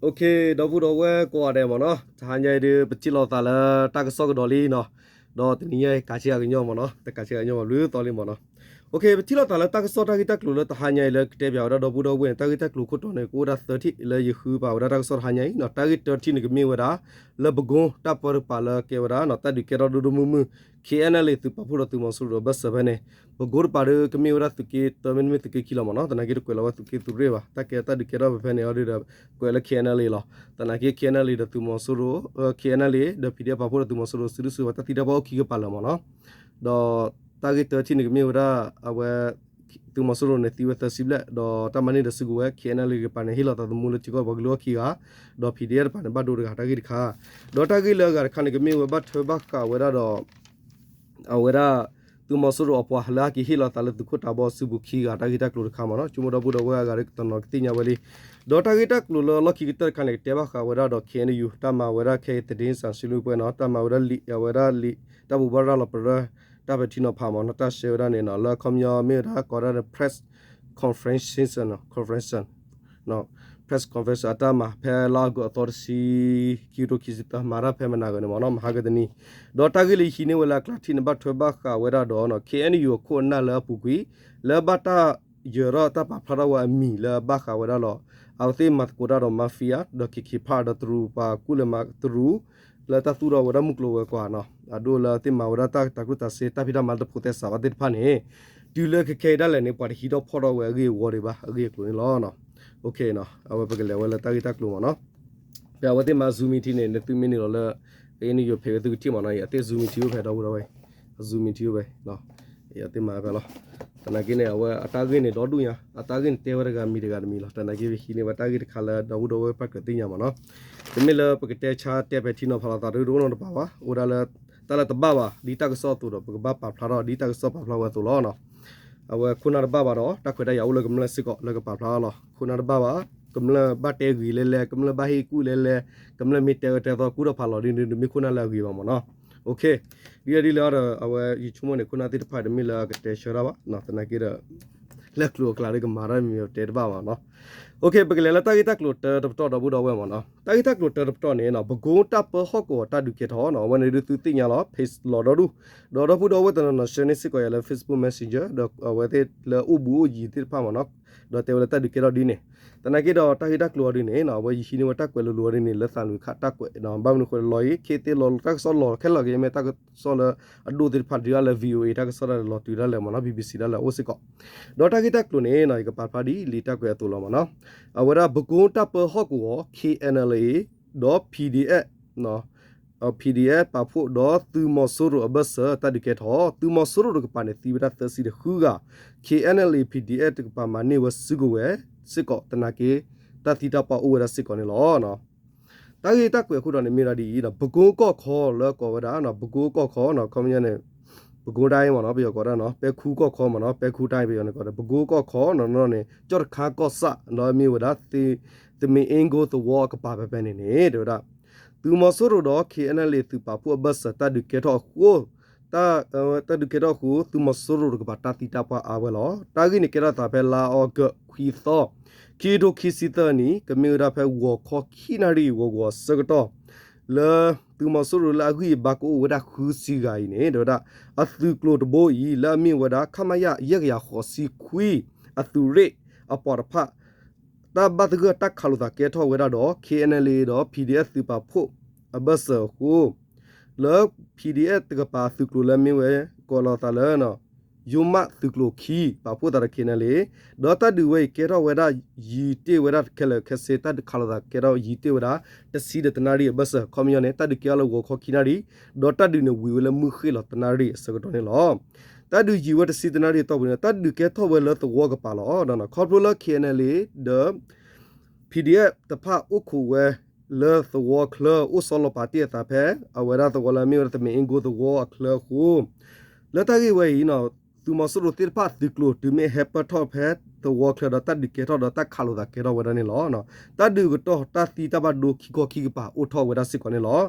OK, ဒီပုၢ်ဒီဝဲၢ်ကိးဂၤဒဲးမ့ၢ်နီၤ, တဟါညါအံၤဒုး ပထံၣ်လိာ်သးလၢတၢ်ကစီၣ်ကဒီးလံနီၤ, ဒီးတနံၤညါအံၤ ကးဆံးအကညီမ့ၢ်နီၤ, တကးဆံးအကညီမ့ၢ် ဘျုးသီလံမ့ၢ်နီၤ. OK, ပထံၣ်လိာ်သးလၢတၢ်ကစီၣ်တၢ်ဂ့ၢ်တၢ်ကျိၤလၢတဟါညါအံၤလၢကတဲပၠးဝဲဒၣ်ဒီပုၢ်ဒီဝဲၢ်န့ၣ်, တၢ်ဂ့ၢ်တၢ်ကျိၤခိၣ်တီန့ၣ် ကအိၣ်ဝဲဒၣ်သၢထံၣ်လၢယဃုပာ်ဝဲဒၣ်တၢ်ကစီၣ်တဟါညါအံၤနီၤ. တၢ်ဂ့ၢ်တၢထံၣ်န့ၣ် ကမ့ၢ်ဝဲဒၣ် လၢပကိတၢ်ပၢတကပၤလၢကဲဝဲဒၣ်နီၤ, တၢ်ဒုးကဲထီၣ်ဒိၣ်ဒိၣ်မုၢ်မုၢ် KNLA သုးပာ်ဖှိၣ်ဒီးသုးမီၤစိရိၤအဘၢၣ်စၢၤဖဲန့ၣ်, ပကိတပၤဒီးကမ့ၢ်ဝဲဒၣ်သုးက့တၢ မ့တမ့ၢ်သုးက့ခံလီၤမ့ၢ်နီၤ. သနာ်က့တကွဲးလီၤဝဲသုးက့သုးရ့ၣ်ဘၣ်, တၢ်ကဲတၢ်ဒုးကဲထီၣ်ဖဲဖဲန့ၣ်အီၤဒုးဒီး ကွဲးလၢ KNLA လီၤ. သနာ်က့ KNLA ဒီးသုးမီၤစိရိၤ, KNLA ဒီး PDF ပာ်ဖှိၣ်ဒီးသုးမီၤစိရိၤ စုဒုၣ်စုဝဲၤ တၢ်သံတၢ်ပှၢ်အိၣ်ခံကပၤလၢာ်မ့ၢ်နီၤ. ဒီးတၢ်ဂ့ၢ်တၢထံၣ်န့ၣ် ကမ့ၢ်ဝဲဒၣ် အဝဲ သုးမီၤစိရိၤန့ၣ် သံဝဲသၢဆံဘျဲၣ်, ဒီးတၢ်မၤန့ၢ်ဒီးစုကဝဲၤ KNLA တကပၤန့ၣ် ဟ့ၣ်လီၤသးသမူလၢထံကီၢ်ပှၤကလုာ်အီၣ်ခံဂၤ, ဒီး PDF တကပၤန့ၣ် ဘၣ်ဒိတဂၤ တၢ်ဂ့ၢ်တခါ. ဒီးတၢ်ဂ့ၢ်လၢအဂၤတခါန့ၣ် ကမ့ၢ်ဝဲဘၣ်ထွဲဘၣ်ဃးဝဲဒၣ်ဒီး အဝဲဒၣ် သုးမီၤစိရိၤအပှၤလၢအက့ၤဟ့ၣ်လီၤသးလၢသုးခိၣ်တၢ်ဘီစုပူၤခံဂၤ တၢ်ဂ့ၢ်တၢ်ကျိၤတခါမ့ၢ်နီၤ. ဆိကမိၣ်ဒီပုၢ်ဒီဝဲၢ်အဂၤတနီၤကသ့ၣ်ညါဝဲလံ. ဒီးတၢ်ဂ့ၢ်တၢ်ကျိၤလၢအလီၢ်ခံကတၢၢ်တခါန့ၣ် ကတဲဘၣ်ဃးဝဲဒၣ်ဒီး KNU တၢ်မၤဝဲဒၣ်ခဲအံၤ သတင်းစာရှင်းလင်းပွဲနီၤ, တၢ်မၤဝဲဒၣ်လံာ် အဝဲဒၣ်လံာ် တၢ်ဘိးဘၣ်ရၤလီၤပရၢ တၢ်ပဲာ်ထံနီၤဖးမ့ၢ်နီၤ, တၢ်ရှဲဝဲဒၣ်န့ၣ်နီၤ, လၢအခီပညီမ့ၢ်ဝဲဒၣ်ကိးဒၣ်န့ၣ် press conference နီၤ, conference နီၤ, press conference အတၢ်မၤဖဲလါအီကူးအသီတဆံ ခံကထိခံဆံသၢ မၤတၢ်ဖဲမနၤဂၤန့ၣ်မ့ၢ်နီၤ, မဟါကတနံၤ. ဒီးတၢ်ဂ့ၢ်လၢယဟံးန့ၢ်ဝဲလၢအကျါထံၣ်န့ၣ် ဘၣ်ထွဲဘၣ်ဃးဝဲဒၣ်ဒီး KNU အခိၣ်အနၢ်လၢအပူၤကွံာ် လၢဘၣ်တၢ်ယၢၤထီၣ်တၢ်ပာ်ဖျါထီၣ်ဝဲအမံၤလၢအဘၣ်ဃးဝဲဒၣ်လီၤ. အဝဲသ့ၣ်မၤသကိးတၢ်ဒီး mafia ဒီး KK Park ဒီးတရူးပှၤကူၣ်လဲၤမၤတရူး လၢတၢ်သူၣ်ထီၣ်ဝဲဒၣ်မုၢ်ကျိၤဝဲၤကွာ်နီၤ, အဒိၣ်လၢအဝဲသ့ၣ်မၤဝဲဒၣ်တၢ်တၤကျိၣ်တၤစ့ တၢ်ဖံးတၢ်မၤလၢတဖိးသဲစးဘၣ်သ့ၣ်တဖၣ်န့ၣ်, တုၤလၢခဲခဲအံၤဒၣ်လဲာ်န့ၣ် ပှၤတဟံးထီၣ်ဖီၣ်ထီၣ်ဝဲအဂ့ၢ်အဝီဒံးဘၣ်, အဂ့ၢ်အကျိၤန့ၣ်လီၤ. အဝဲပကလဲၤဝဲလၢတၢ်ဂ့ၢ်တၢ်ကျိၤမ့ၢ်နီၤ. ဖဲအဝဲသ့ၣ်မၤ Zoom meeting န့ၣ် နသုမ့ၢ်နုာ်လီၤလၢ KNU page ဝဲသုကထံၣ်မ့ၢ်နီၤ, အဝဲသ့ၣ် Zoom meeting အိၣ်ဖဲဒီပုၢ်ဒီဝဲၢ်, Zoom meeting အိၣ်ဖဲ အဝဲသ့ၣ်မၤဖဲလီၤ. သနာ်က့န့ၣ် အဝဲအတၢ်ဂ့ၢ်န့ၣ် ဒီဒူၣ်ညါ, အတၢ်ဂ့ၢ်န့ၣ် တဲဝဲတဂၤမံၤတဂၤတမံၤလီၤ. သနာ်က့ ပဟံးန့ၢ်ဝဲတၢ်ဂ့ၢ်တခါလၢဒီပုၢ်ဒီဝဲၢ်ပှၤကြၢးသ့ၣ်ညါမ့ၢ်နီၤ. တမ့ၢ်လၢပကတဲဆါတဲပဲာ်ထံနီၤဖးလိာ်သးတအိၣ်နီတပၤဘၣ်, အိၣ်ဒၣ်လၢ တၢ်လၢတဘၣ်ဘၣ် ဒ်တၢ်ကစီၣ်အသိးဒီး ပကဘၣ်ပာ်ဖျါထီၣ်ဒ်တၢ်ကစီၣ်ပာ်ဖျါဝဲအသိးလီၤ. အဝဲခိၣ်နၢ်တဘၣ်ဘၣ်ဒီး တၢ်ခွဲးတၢ်ယာ်အိၣ်လၢကမျၢၢ်စ့ၢ်ကီးလၢကပာ်ဖျါထီၣ်လီၤ. ခိၣ်နၢ်တဘၣ်ဘၣ်, ကမျၢၢ်ဘၣ်တဲဂ့ၤလဲၣ်လဲၣ်, ကမျၢၢ်ဘၣ်ဟ့ၣ်ကူၣ်လဲၣ်လဲၣ်, ကမျၢၢ်မ့ၢ်တဲဝဲတဲသီကူၣ်ထီၣ်ဖးလီၤဒ်န့ၣ် တမ့ၢ်ခိၣ်နၢ်လၢအဂ့ၤဘၣ်မ့ၢ်နီၤ. OK, ဒ်လဲၣ်ဒ်လဲၣ်ဒီး အဝဲယဆိကမိၣ်န့ၣ် ခိၣ်နၢ်သ့ၣ်တဖၣ်တမ့ၢ်လၢအကတဲဆၢတၢ်ဘၣ်နီၤ, သနာ်က့ဒီး လၢကျိၤအကျါဒီးကမၤတၢ်မံၤမံၤတဲတဘၣ်ဘၣ်နီၤ. OK, ပကလဲၤလၢတၢ်ဂ့ၢ်တၢ်ကျိၤတၢတပတီၢ်ဒီပုၢ်ဒီဝဲၢ်မ့ၢ်နီၤ. တၢ်ဂ့ၢ်တၢ်ကျိၤတၢတပတီၢ်န့ၣ် ပကိတၢ်ပၢဟီၣ်ကဝီၤတၢ်ဒုးကဲထီၣ်နီၤ, အဝဲန့ၣ်ဒုးသုသ့ၣ်ညါလီၤ page လီၤဒီဒူၣ်, ဒီးဒီပုၢ်ဒီဝဲၢ်တနီၤနီၤ share န့ၢ်စ့ၢ်ကီးယၤလၢ Facebook Messenger ဒီးအဝဲသ့ၣ်လၢအိၣ်ဘူးအိၣ်ယံၤသ့ၣ်တဖၣ်မ့ၢ်နီၤ, ဒီးတဲဝဲလၢတၢ်ဒုးကဲထီၣ်ဒ်န့ၣ်, သနာ်က့ဒီးတၢ်ဂ့ၢ်တၢ်ကျိၤအီၤဒ်န့ၣ်နီၤ, အဝဲယဟံးန့ၢ်ဝဲတၢ်ကွဲးလိၤလိၤအီၤဒ်န့ၣ် လၢသးလွံၢ်ခါတၢ်ကွဲးနီၤ, ဘၣ်မနုၤအဃိလီၤအံၤ ခ့သ့ၣ်လီၤ တၢ်ကစီၣ်လီၤခဲလၢာ်က့ မ့ၢ်တၢ်ကစီၣ်လၢအဒိၣ်သ့ၣ်တဖၣ်တုၤဒၣ်လဲာ် VOA တၢ်ကစီၣ်ဒၣ်လဲာ်လီၤတုၤဒၣ်လဲာ်မ့ၢ်နီၤ, BBC ဒၣ်လဲာ်အိၣ်စ့ၢ်ကီး, ဒီးတၢ်ဂ့ၢ်တၢ်ကျိၤန့ၣ်နီၤ ယကပာ်ဖျါဒ်လံာ်တၢ်ကွဲးအသိးလီၤမ့ၢ်နီၤ, အဝဲဒၣ်ပကိတၢ်ပၢဟီၣ်ကဝီၤ KNLA ဒီး PDF PDF ပာ်ဖှိၣ်ဒီးသုးမီၤစိရိၤအဘၢၣ်စၢၤတၢ်ဒုးကဲထီၣ်, သုးမီၤစိရိၤတကပၤန့ၣ် သံဝဲဒၣ်သၢဆံဒီးဃုဂၤ, KNLA PDF တကပၤမၤန့ၢ်ဝဲစုကဝဲၤစ့ၢ်ကီး သနာ်က့ တၢ်သံတၢ်ပှၢ်အိၣ်ဝဲဒၣ်စ့ၢ်ကီးန့ၣ်လီၤ. တၢ်ဂ့ၢ်တၢ်ကွဲးအခိၣ်တီန့ၣ်မ့ၢ်ဒၣ်ဒ်အံၤ, ပကိကီၢ်ခီလၢကိးဝဲဒၣ် ပကိကီၢ်ခီနီၤ, ခီပညီန့ၣ် ပဲခူးတိုင်းမ့ၢ်နီၤ, ပယီၤကိးဒၣ်နီၤ, ပဲခူးကီၢ်ခီမ့ၢ်နီၤ, ပဲခူးတိုင်း ပယီၤန့ၣ်ကိးဒၣ်, ပဲခူးကီၢ်ခီနီၤ, နီၤန့ၣ် ကၠီၣ်တခါကီၢ်ဆၣ် ဒီးမ့ၢ်ဝဲဒၣ် သမ့ၣ်အ့ကိသဝီအကပၤဖဲဖဲန့ၣ်န့ၣ် တဲဝဲဒၣ် သုးမီၤစိရိၤဒီး KNLA သုးပာ်ဖှိၣ်အဘၢၣ်စၢၤ တၢ်ဒုးကဲထီၣ်အဃိ တၢ်ဒုးကဲထီၣ်အဃိ သုးမီၤစိရိၤတကပၤတၢ်သံတၢ်ပှၢ်အါဝဲလီၤ. တၢ်ဂ့ၢ်န့ၣ်ကဲထီၣ်သးဖဲလါအီကူးခွံသီ ခံကထိခံဆံသၢနံၣ် ကမ့ၢ်ဝဲဒၣ်ဖဲဂီၤခီခံနၣ်ရံၣ်ဂီၤဂီၤအဆၢကတီၢ် လၢသုးမီၤစိရိၤလၢအဂံၢ်အဘါကအိၣ်ဝဲဒၣ်ဃုဆံဂၤအံၤန့ၣ် တဲဝဲဒၣ် အသုးကျိၤတဘိအံၤ လၢအမ့ၢ်ဝဲဒၣ် ခမရ ယဲၢ်ကယၤဃိးဆံခွံ အသုးရ့ၣ်အပှၤတဖၣ် တၢ်ဘၣ်သဂၢၢ်တၢ်ခးလိာ်သးကဲထီၣ်ဝဲဒၣ်ဒီး KNLA ဒီး PDF သုးပာ်ဖှိၣ်အဘၢၣ်စၢၤအဃိ လၢ PDF တကပၤသုးကျိၤလၢအမ့ၢ်ဝဲ ကိးလီၤသးလၢ ယိမးသုးကျိၤခံ ပာ်ဖှိၣ်သးဒီး KNLA ဒီးတၢ်ဒုးဝဲအံၤကဲထီၣ်ဝဲဒၣ်ယံာ်တ့ၢ်ဝဲဒၣ်ခဲလၢာ်ခဲဆ့ တၢ်ဒုးခးလိာ်သးကဲထီၣ်ယံာ်တ့ၢ်ဝဲဒၣ် တဆံဒီးတနၣ်ရံၣ်အဘၢၣ်စၢၤ ခီပညီန့ၣ် တၢ်ဒုးကဲထီၣ်လၢဂီၤခီခံနၣ်ရံၣ် ဒီးတၢ်ဒုးန့ၣ်ဝံၤဝဲလၢမုၢ်ဃ့ၢ်လီၤတနၣ်ရံၣ်အဆၢကတီၢ်န့ၣ်လီၤ. တၢ်ဒုးယံာ်ဝဲတဆံတနၣ်ရံၣ်အတီၢ်ပူၤန့ၣ် တၢ်ဒုးကဲထီၣ်ဝဲလၢသဝီကပၤလီၤ. ခီဖျိလၢ KNLA ဒီး PDF တဖၣ်အိၣ်ခိးဝဲလၢသဝီချၢ အိၣ်ဆီလီၤပာ်တ့ၢ်အသးဖဲ အဝဲဒၣ်သဝီလၢအမ့ၢ်ဝဲဒၣ် သမ့ၣ်အ့ကိသဝီအချၢအဃိ လၢတၢ်ဂ့ၢ်ဝဲအံၤ သုးမီၤစိရိၤသ့ၣ်တဖၣ်သုးကျိၤတုၤမ့ၢ်ဟဲပၢၢ်ထီၣ်ဖဲသဝီချၢဒီး တၢ်ဒုးကဲထီၣ်ဒီးတၢ်ခးလိာ်သးကဲထီၣ်ဝဲဒၣ်န့ၣ်လီၤ. တၢ်ဒုးကတီၢ်တၢ်သံတၢ်ဘၣ်ဒိခံခီခံကပၤအိၣ်ထီၣ်ဝဲဒၣ်စ့ၢ်ကီးန့ၣ်လီၤ.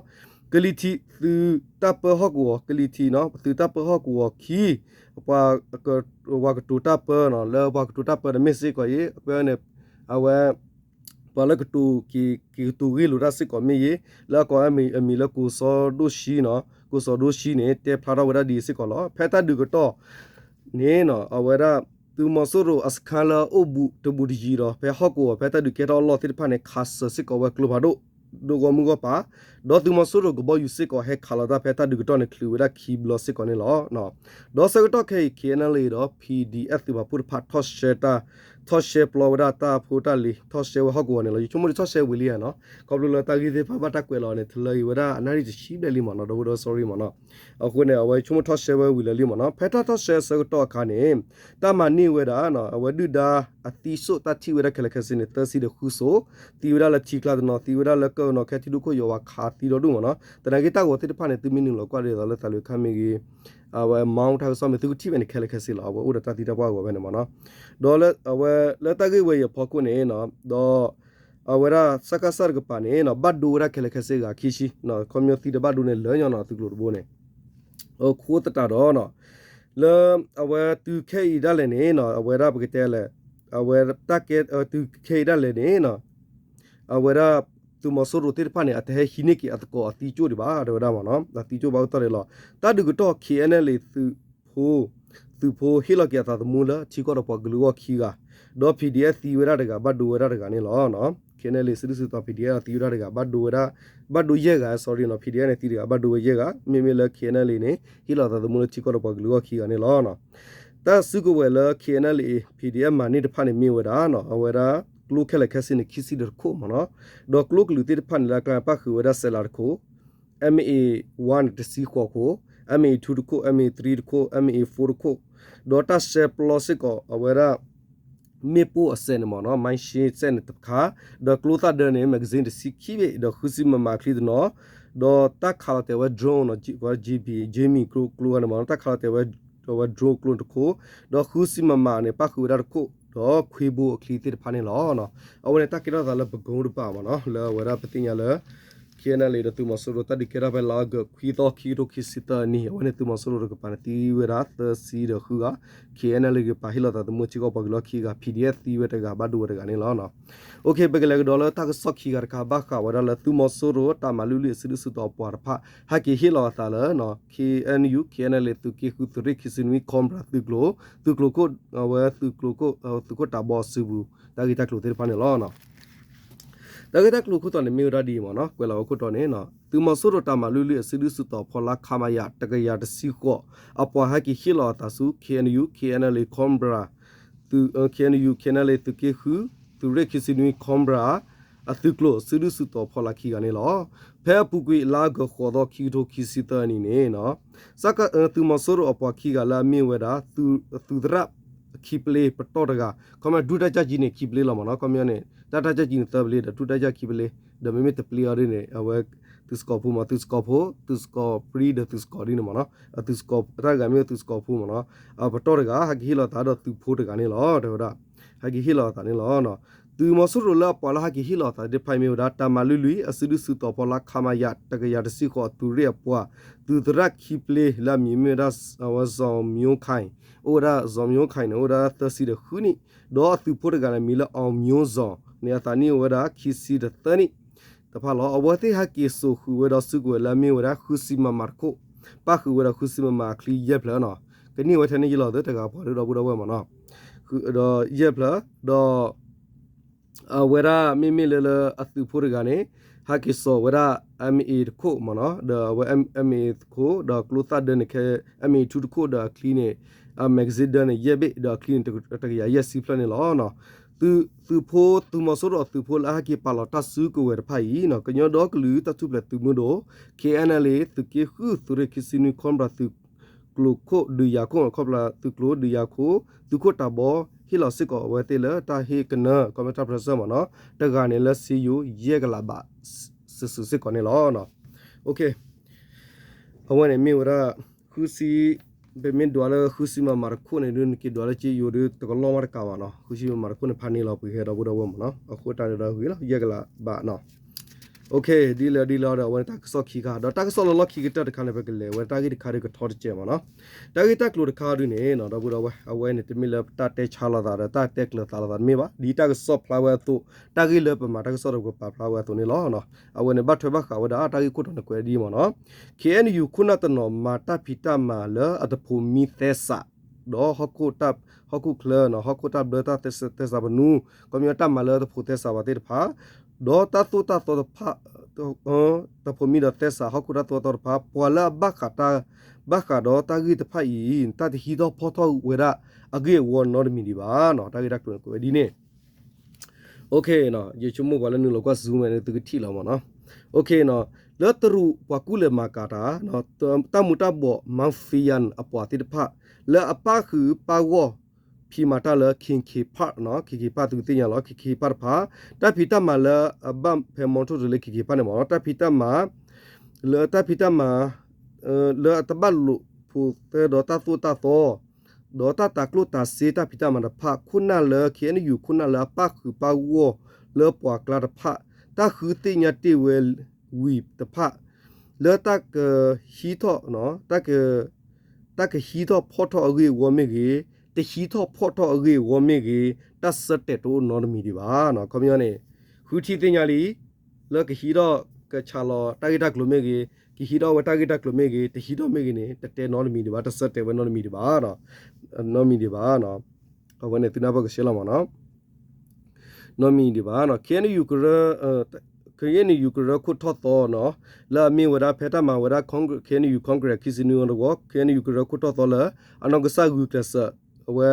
ကလံၤထံး သုးတၢ်ပၢဟီၣ်ကဝီၤ ကလံၤထံး သုးတၢ်ပၢဟီၣ်ကဝီၤခံ ပှၤ ပှၤကတိၤတၢ်ပၢ လၢပှၤကတိၤတၢ်ပၢန့ၣ်မ့ၢ်စ့ၢ်ကီးအံၤ အဝဲန့ၣ် အဝဲ ပှၤလၢကတိၤ က့ၤကတိၤဂ့ၢ်လိာ်တၢ်စ့ၢ်ကီးမ့ၢ်ဂ့ၤ, လၢအကိးအမံၤလၢ ကိစိဒိၣ်ရှံနီၤ, ကိစိဒိၣ်ရှံန့ၣ် တဲဖျါထီၣ်ဝဲဒၣ်ဒ်အံၤစ့ၢ်ကီးလီၤ. ဖဲတၢ်ဒုးကတီၢ်န့ၣ်နီၤ အဝဲဒၣ် သုးမီၤစိရိၤအစခါလၢအအိၣ်ဘူးတဘူးတယံၤဒီး ဖဲဟီၣ်ကဝီၤ ဖဲတၢ်ဒုးကဲထီၣ်အလီၢ်သ့ၣ်တဖၣ်န့ၣ် ခးစၢၤစ့ၢ်ကီးဝဲကျိဖးဒိၣ် ဒိၣ်ဂီၢ်မုၢ်ဂီၢ်ပၤ, ဒီးသုးမီၤစိရိၤကဘီယူၤစ့ၢ်ကီး ဟဲခးလီၤတၢ်ဖဲတၢ်ဒုးကတီၢ်န့ၣ် ချုးဝဲဒၣ်ခံဘျီစ့ၢ်ကီးန့ၣ်လီၤ. ဒီးဆၢကတီၢ်ခဲအံၤ KNLA ဒီး PDF သုးပာ်ဖှိၣ်တဖၣ် ထီၣ်ရှဲတၢ်, ထီၣ်ရှဲပျီဝဲဒၣ်တၢ်ဖိတၢ်လံၤ, ထီၣ်ရှဲဝဲဟီၣ်ကဝီၤန့ၣ်လီၤ. ယဆိကမိၣ်ဒ်ထီၣ်ရှဲဝံၤလံဧါနီၤ, ခီဖျိလၢတၢ်ဂ့ၢ်သ့ၣ်တဖၣ်ဘၣ်တၢ်ကွဲးလီၤန့ၣ် တလၢအံၤဝဲဒၣ်အနၣ်ရံၣ်တဆံဘျဲၣ်လံမ့ၢ်နီၤ, ဒီပုၢ်ဒီဝဲၢ် sorry မ့ၢ်နီၤ. အဃိန့ၣ် အဝဲဆိကမိၣ်ထီၣ်ရှဲဝဲဝံၤလၢာ်လံမ့ၢ်နီၤ. ဖဲတၢ်ထီၣ်ရှဲအဆၢကတီၢ်အခါန့ၣ် တၢ်မၤန့ၢ်ဝဲဒၣ် အဝဲဒုၣ်ဒါအသံစိၣ်တၢ်ထံၣ်ဝဲဒၣ်ခဲလၢာ်ခဲဆ့န့ၣ် သၢဆံဒီးဃုစိ, သံဝဲဒၣ်လၢထံကျါတနီၤ, သံဝဲဒၣ်လၢကၢၢ်နီၤ ခဲထံဒိၣ်ခိၣ်ယွၤဝးခးသံဒီဒူၣ်မ့ၢ်နီၤ. သနာ်က့တၢ်ဂီၤသ့ၣ်တဖၣ်န့ၣ် သုမ့ၢ်နုာ်လီၤကွၢ်ဒ်သိးလၢသးလွဲခါမ့ၢ်ဂ့ၤ, အဝဲ မောင်း တၢ်ကစီၣ်မ့ၢ် သုကထံၣ်ဝဲန့ၣ် ခဲလၢာ်ခဲဆ့လီၤ. အဝဲအိၣ်ဒီးတၢ်သံတၢ်ပှၢ်အဂီၢ်ဖဲန့ၣ်မ့ၢ်နီၤ. ဒီးလၢအဝဲလၢတၢ်ဂ့ၢ်ဝဲအံၤအဖီခိၣ်န့ၣ် ဒီး အဝဲဒၣ် စကစ တကပၤန့ၣ် ဘၣ်ဒိဝဲဒၣ်ခဲလၢာ်ခဲဆ့ဂၤခံဆံ, ခီပညီသံတဘၣ်ဒိန့ၣ်လၢာ်ညီနီၤ သုးကျိၤတဘိန့ၣ်. အဃိသတးဒီး လၢအဝဲတုၤခဲအံၤဒၣ်လဲာ်န့ၣ် အဝဲဒၣ်ပကတဲလဲၣ်, အဝဲတၢ်ကဲတုၤခဲအံၤဒၣ်လဲာ်န့ၣ် အဝဲဒၣ်သုးမီၤစိရိၤသ့ၣ်တဖၣ်န့ၣ် အတဟဲဟံးန့ၢ်က့ၤအသကိးအသံကၠိၣ်ဒံးဘၣ် တဲဝဲဒၣ်မ့ၢ်နီၤ, အသံကၠိၣ်ဘၣ်အိၣ်တီၢ်ဒံးလီၤ. တၢ်ဒုးကတီၢ် KNLA သုးဖိ သုးဖိဟ့ၣ်လီၤက့ၤအသးသမူလၢထံကီၢ်ဒီးပှၤကလုာ်အဂီၢ်ခံဂၤ, ဒီး PDF သံဝဲဒၣ်တဂၤ ဘၣ်ဒိဝဲဒၣ်တဂၤန့ၣ်လီၤ. KNLA စုဒုၣ်စုတီၤ PDF သံဝဲဒၣ်တဂၤ ဘၣ်ဒိဝဲဒၣ်, ဘၣ်ဒိယဲၢ်ဂၤ sorry နီၤ, PDF န့ၣ်သံတဂၤ ဘၣ်ဒိဝဲယဲၢ်ဂၤ, မ့မ့ၢ်လၢ KNLA န့ၣ် ဟ့ၣ်လီၤသးသမူလၢထံကီၢ်ဒီးပှၤကလုာ်အဂီၢ်ခံဂၤန့ၣ်လီၤ. တၢ်စုကဝဲၤလၢ KNLA PDF မၤန့ၢ်တဖၣ်န့ၣ်မ့ၢ်ဝဲဒၣ် အဝဲဒၣ်ကျိခဲလၢာ်ခဲဆ့န့ၣ် ခံဆံဒီးတခိၣ်မ့ၢ်နီၤ, ဒီးကျိကလုာ်သ့ၣ်တဖၣ်န့ၣ် လၢအကျါပၣ်ဃုာ်ဝဲဒၣ်စဲးလၤတခိၣ်, M A one န့ၣ် တဆံဃိးခိၣ်, M A two တခိၣ်, M A three တခိၣ်, M A four တခိၣ်, ဒီးတၢ်ရှဲပျီစ့ၢ်ကီး အဝဲဒၣ် မ့ၣ်ပိၢ်အစဲးန့ၣ်မ့ၢ်နီၤ, မ့ၣ်ၡ့စဲးန့ၣ်တခါ, ဒီးကျိသၣ်ဒၢန့ၣ် magazine တဆံခံဘ့ၣ်, ဒီးဃုဆံ MM အချံတနီၤ, ဒီးတၢ်ခးလီၤတဲာ်ဝဲ drone နီၤ, ဝဲ J P, Jimmy ကျိ, ကျိန့ၣ်မ့ၢ်နီၤ, တၢ်ခးလီၤတဲာ်ဝဲ ဝဲ drone ကျိတခိၣ်, ဒီးဃုဆံ MM န့ၣ် ပၣ်ဃုာ်ဝဲဒၣ်တခိၣ်, ဒီးခွ့ဘိအချံသ့ၣ်တဖၣ်န့ၣ်လီၤ. အဝဲန့ၣ်တၢ်ကဲထီၣ်သးလၢပကိတပၤမ့ၢ်နီၤ, လၢအဝဲဒၣ်ပသ့ၣ်ညါလၢ KNLA ဒီးသုးမီၤစိရိၤ တၢ်ဒုးကဲထီၣ်ဖဲလါအီကူး ခွံသီ ခံကထိခံဆံသၢနံၣ်, အဝဲန့ၣ်သုးမီၤစိရိၤတကပၤန့ၣ် သံဝဲဒၣ်သၢဆံဒီးဃုဂၤ, KNLA တကပၤဟ့ၣ်လီၤသးသမူထံကီၢ်ပှၤကလုာ်အဂီၢ်ခံဂၤ, PDF သံဝဲတဂၤ ဘၣ်ဒိဝဲတဂၤန့ၣ်လီၤ. Okay, ပကလဲၤကဒီးလၢတၢ်ကစီၣ်ခံဂၤတခါ ဘၣ်ဃးဝဲဒၣ်လၢသုးမီၤစိရိၤတၢ်မၤလွံၢ်လွံၢ်အစုဒုၣ်စုတီၤအပှၤတဖၣ် ဟဲက့ၤဟ့ၣ်လီၤအသးလၢ KNU KNLA သုးက့ဃု သုးရ့ၣ်ခံဆံနွံ Cobra သုးကျိၤ, သုးကျိၤခိၣ်, အဝဲသုးကျိၤခိၣ်, သုးခိၣ်တၢ်ဘီအစုပူၤ တၢ်ဂ့ၢ်တၢ်ကျိၤသ့ၣ်တဖၣ်န့ၣ်လီၤ. တၢ်ဂ့ၢ်တၢ်ကျိၤခိၣ်တီန့ၣ်မ့ၢ်ဝဲဒၣ်ဒ်အံၤမ့ၢ်နီၤ, ကွဲးလီၤဝဲခိၣ်တီန့ၣ်, သုးမီၤစိရိၤတၢ်မၤလွံၢ်လွံၢ်အစုဒုၣ်စုတီၤဖီလာ် ခမရ တကယၤတဆံဃိး အပှၤဟဲက့ၤဟ့ၣ်လီၤအသးဆူ KNU KNLA Cobra, KNU KNLA သုးက့ဃု, သုးရ့ၣ်ခံဆံနွံ Cobra အသုးကျိၤ စုဒုၣ်စုတီၤဖီလာ်ခံဂၤန့ၣ်လီၤ. ဖဲအပူၤကွံာ်လါအီကူး ဃိးသီ ခံကထိခံဆံသၢနံၣ်န့ၣ် သုးမီၤစိရိၤအပှၤခံဂၤလၢအမ့ၢ်ဝဲဒၣ် သုးသရၣ်ခံပျ့ပတီၢ်တဂၤ, ခီပညီ ဒုတပ်ကြပ်ကြီးန့ၣ် ခံပျ့လီၤမ့ၢ်နီၤ, ခီပညီန့ၣ် တပ်ကြပ်ကြီးန့ၣ် သၢပျ့ဒီး ဒုတပ်ကြပ်ခံပျ့, ဒီးမ့မ့ၢ်တပျ့အီၤဒ်န့ၣ် အဝဲ သုးစကီၤဖိမ့ၢ် သုးစကီၤဖိ, သုးစကီၤပြံဒီးသုးစကီၤဒ်န့ၣ်မ့ၢ်နီၤ, အသုးစကီၤ တၢ်တဂၤမ့ၢ်သုးစကီၤဖိမ့ၢ်နီၤ, အပတီၢ်တဂၤ ဟဲက့ၤဟ့ၣ်လီၤသးဒီးသုးဖိတဂၤန့ၣ်လီၤ, တဲဝဲဒၣ် ဟဲက့ၤဟ့ၣ်လီၤအသးန့ၣ်လီၤ. သုးမီၤစိရိၤလၢအပှၤလၢဟဲက့ၤဟ့ၣ်လီၤအသးသ့ၣ်တဖၣ်အံၤမ့ၢ်ဝဲဒၣ် တၢ်မၤလွံၢ်လွံၢ် အစုဒုၣ်စုတီၤဖီလာ် ခမရ တကယၤတဆံဃိး အသုးရ့ၣ်အပှၤ, သုးသရၣ်ခံပျ့လၢအမံၤမ့ၢ်ဝဲဒၣ် အဝဲ ဇော်မျိုးခိုင်, အိၣ်ဝဲဒၣ် ဇော်မျိုးခိုင်န့ၣ် အိၣ်ဝဲဒၣ်သၢဆံဒီးဃုနံၣ်, ဒီးအသုးဖိတဂၤန့ၣ် မံၤလၢ အောင်မျိုးဇော်န့ၣ် အသးနံၣ်အိၣ်ဝဲဒၣ်ခံဆံဒီးသၢနံၣ် တဖၣ်လီၤ. အဝဲသ့ၣ်ဟဲက့ၤစိာ်ဃုာ်ဝဲဒီးစုကဝဲၤလၢအမ့ၢ်ဝဲဒၣ် ဃုဆံ MM တခိၣ်, ပၣ်ဃုာ်ဝဲဒီး ဃုဆံ MM အချံယဲၢ်ဖျၢၣ်နီၤ, ကန့ၢ်ဝဲထဲန့ၣ်ယလီၤသုတဂၤပှၤဒုဒီပုၢ်ဒီဝဲၢ်မ့ၢ်နီၤ, ဒီးယဲၢ်ဖျၢၣ်, ဒီး အဝဲဒၣ်မ့မ့ၢ်လၢလၢအသုးဖိတဂၤန့ၣ် ဟဲက့ၤစိာ်ဝဲဒၣ် MA တခိၣ်မ့ၢ်နီၤ, ဒီးအဝဲ MA တခိၣ် ဒီးကျိသၣ်ဒၢန့ၣ်ခဲ MA two တခိၣ် ဒီးအချံန့ၣ် magazine ဒၢန့ၣ် ယဲၢ်ဘ့ၣ် ဒီးအချံန့ၣ် တကယၤယဲၢ်ဆံဖျၢၣ်န့ၣ်လီၤ. သုးဖိ သုးမီၤစိရိၤအသုးဖိလၢအဟဲက့ၤပာ်လီၤတၢ်စုကဝဲၤတဖၣ်အံၤ ကညီဒီကလုာ်တၢ်ထူၣ်ဖျဲးသုးမုၢ်ဒိၣ် KNLA သုးက့ဃု သုးရ့ၣ်ခံဆံနွံ ခီဘြၣ်သုးကျိၤခိၣ်ဒုးယၤခိၣ် ခီဘြၣ်သုးကျိၤဒုးယၤခိၣ် သုးခိၣ်တၢ်ဘီ ဟ့ၣ်လီၤစ့ၢ်ကီးအဝဲသ့ၣ်လၢတၢ်ဟ့ၣ်ကနၢ ခီပညီတၢ်ပြၢၢ်စၢၢ်မ့ၢ်နီၤ တဂၤန့ၣ်လၢစ့ယိၤယဲၢ်ကလးဘး စ့ၢ်စ့ၢ်စ့ၢ်ကီးန့ၣ်လီၤ. အဝဲန့ၣ်မ့ၢ်ဝဲဒၣ် ဃုဆံ, ပမ့ၢ်ဒွးလၢဃုဆံ MM တခိၣ်န့ၣ် ဒုးနက့ၤဒွးလၢစ့ယိၤဒုး တကလီၢ်မးတကးဘၣ်နီၤ, ဃုဆံ MM တခိၣ်န့ၣ် ဖးန့ၢ်လီၤပှ့ၤဟဲဒီပုၢ်ဒီဝဲၢ်မ့ၢ်နီၤ, အဃိတၢ်န့ၣ်ဒီးဂ့ၤလီၤ ယဲၢ်ကလးဘးနီၤ. ဒ်လဲၣ်ဒ်လဲၣ်ဒီး အဝဲန့ၣ်တၢ်ကစီၣ်ခံခါ ဒီးတၢ်ကစီၣ်လၢလီၢ်ခံကတၢၢ်တခါန့ၣ် ပကလဲၤဝဲတၢ်ဂ့ၢ်တခါဒီးကထီတစဲးမ့ၢ်နီၤ. တၢ်ဂ့ၢ်တၢ်ကျိၤတခါဒုန့ၣ် ဒီပုၢ်ဒီဝဲၢ် အဝဲန့ၣ်တမ့ၢ်လၢတၢ်တဲဆါလိာ်သးဒီး တၢ်တဲကျၢၤသးလိာ်သးတမ့ၢ်ဘၣ်. ဒ်တၢ်ကစီၣ်ဖျါဝဲအသိး တၢ်ဂ့ၢ်လၢပမၤတၢ်ကစီၣ်ဒီးပပာ်ဖျါဝဲအသိးန့ၣ်လီၤ. အဝဲန့ၣ်ဘၣ်ထွဲဘၣ်ဃးဝဲဒၣ်တၢ်ဂ့ၢ်ခိၣ်တီန့ၣ်ကွဲးဒ်အံၤမ့ၢ်နီၤ. ခ့ၣ်အဲၣ်ယူၣ် ခိၣ်နၢ်တနီၤမၤတၢ်ဖံးတၢ်မၤလၢအတဖိးမံသဲစး ဒီးဟီၣ်ခိၣ်ချၢ ဟီၣ်ခိၣ်တၢ်ဘျၢတၢ်သဲစးပနူ ခီပညီတၢ်မၤလၢတဖိးသဲစးဘၣ်သ့ၣ်တဖၣ် ဒီးတၢ်သိၣ်တၢ်သီတဖၣ် တဖိးမံဒီးသဲစးဟီၣ်ခိၣ်တၢ်သိၣ်တၢ်သီတဖၣ် ပှၤလၢအဘၣ်ဃးတၢ် ဘၣ်ဃးဒီးတၢ်ဂ့ၢ်တဖၣ်အံၤ တၢ်တဟံးထီၣ်ဖီၣ်ထီၣ်ဝဲဒၣ်အဂ့ၢ်အဝီနီတမံၤဒံးဘၣ်. တၢ်ဂ့ၢ်တၢ်ကျိၤန့ၣ်ကွဲးဝဲဒ်န့ၣ် ယဆိကမိၣ်ပှၤလၢနုာ်လီၤကွၢ် Zoom န့ၣ် သုကထံၣ်လီၤမ့ၢ်နီၤ. လၢတရူးပှၤကူၣ်လဲၤမၤကၤတၢ် တၢ်မူၤတၢ်ဘှီး Mount Phian အပှၤသ့ၣ်တဖၣ် လၢအပၣ်ဃုာ်ပၣ်ဂီၢ် ဖံးမၤတၢ်လၢ Khimkhiat Park နီၤ Khimkhiat Park သုကသ့ၣ်ညါလီၤ Khimkhiat Park တဖၣ် တၢ်ဖံးတၢ်မၤလၢအဘၣ်ဖဲ Montrose လၢ Khimkhiat Park န့ၣ်မ့ၢ်နီၤ တၢ်ဖံးတၢ်မၤ လၢတၢ်ဖံးတၢ်မၤ လၢအတဘၣ်လိာ်ဖိးသဲဒီးတၢ်သိၣ်တၢ်သီ ဒီးတၢ်တၤကျိၣ်တၤစ့တၢ်ဖံးတၢ်မၤတဖၣ် ခိၣ်နၢ်လၢ ခ့ၣ်အဲၣ်ယူၣ် ခိၣ်နၢ်လၢအပၣ်ဃုာ်ပၣ်ဂီၢ်လၢပှၤကျါတဖၣ် တၢ်ဃုသ့ၣ်ညါတ့ၢ်ဝဲဝံၤတဖၣ် လၢတၢ်ကဟံးထီၣ် တၢ်ကဟံးထီၣ်ဖီၣ်ထီၣ်အဂ့ၢ်အဝီမ့ၢ်ဂ့ၤ, တဟံးထီၣ်ဖီၣ်ထီၣ်အဂ့ၢ်အဝီမ့ၢ်ဂ့ၤ, တၢ်ဆၢတဲာ်တအိၣ်နီတမံၤဒံးဘၣ်. ခီပညီန့ၣ် ဃုထံၣ်သ့ၣ်ညါလံ လၢကဟံးထီၣ်ကဆးလီၤတၢ်ဂ့ၢ်တၢ်ကျိၤမ့ၢ်ဂ့ၤ, ကဟံးထီၣ်ဝဲတၢ်ဂ့ၢ်တၢ်ကျိၤမ့ၢ်ဂ့ၤ, တဟံးထီၣ်မ့ၢ်ဂ့ၤန့ၣ် တတဲနီတမံၤဒံးဘၣ်, တဆၢတဲာ်ဝဲနီတမံၤဒံးဘၣ်, နီတမံၤဒံးဘၣ်. အဝဲန့ၣ်သုနၢ်ပၢၢ်ကဆှဲလီၤမ့ၢ်နီၤ. နီတမံၤဒံးဘၣ်, ခ့ၣ်အဲၣ်ယူၣ်ကရၢခိၣ်ထီၣ်သီနီၤ, လၢအမ့ၢ်ဝဲဒၣ်ဖဲတၢ်မၤဝဲဒၣ် ခ့ၣ်အဲၣ်ယူၣ် Congress ခံဆံနွံအီၤတဝီ, ခ့ၣ်အဲၣ်ယူၣ်ကရၢခိၣ်ထီၣ်သီလၢ အနီၢ်ကစၢ်ဂုာ်ကျဲးစၢး အဝဲ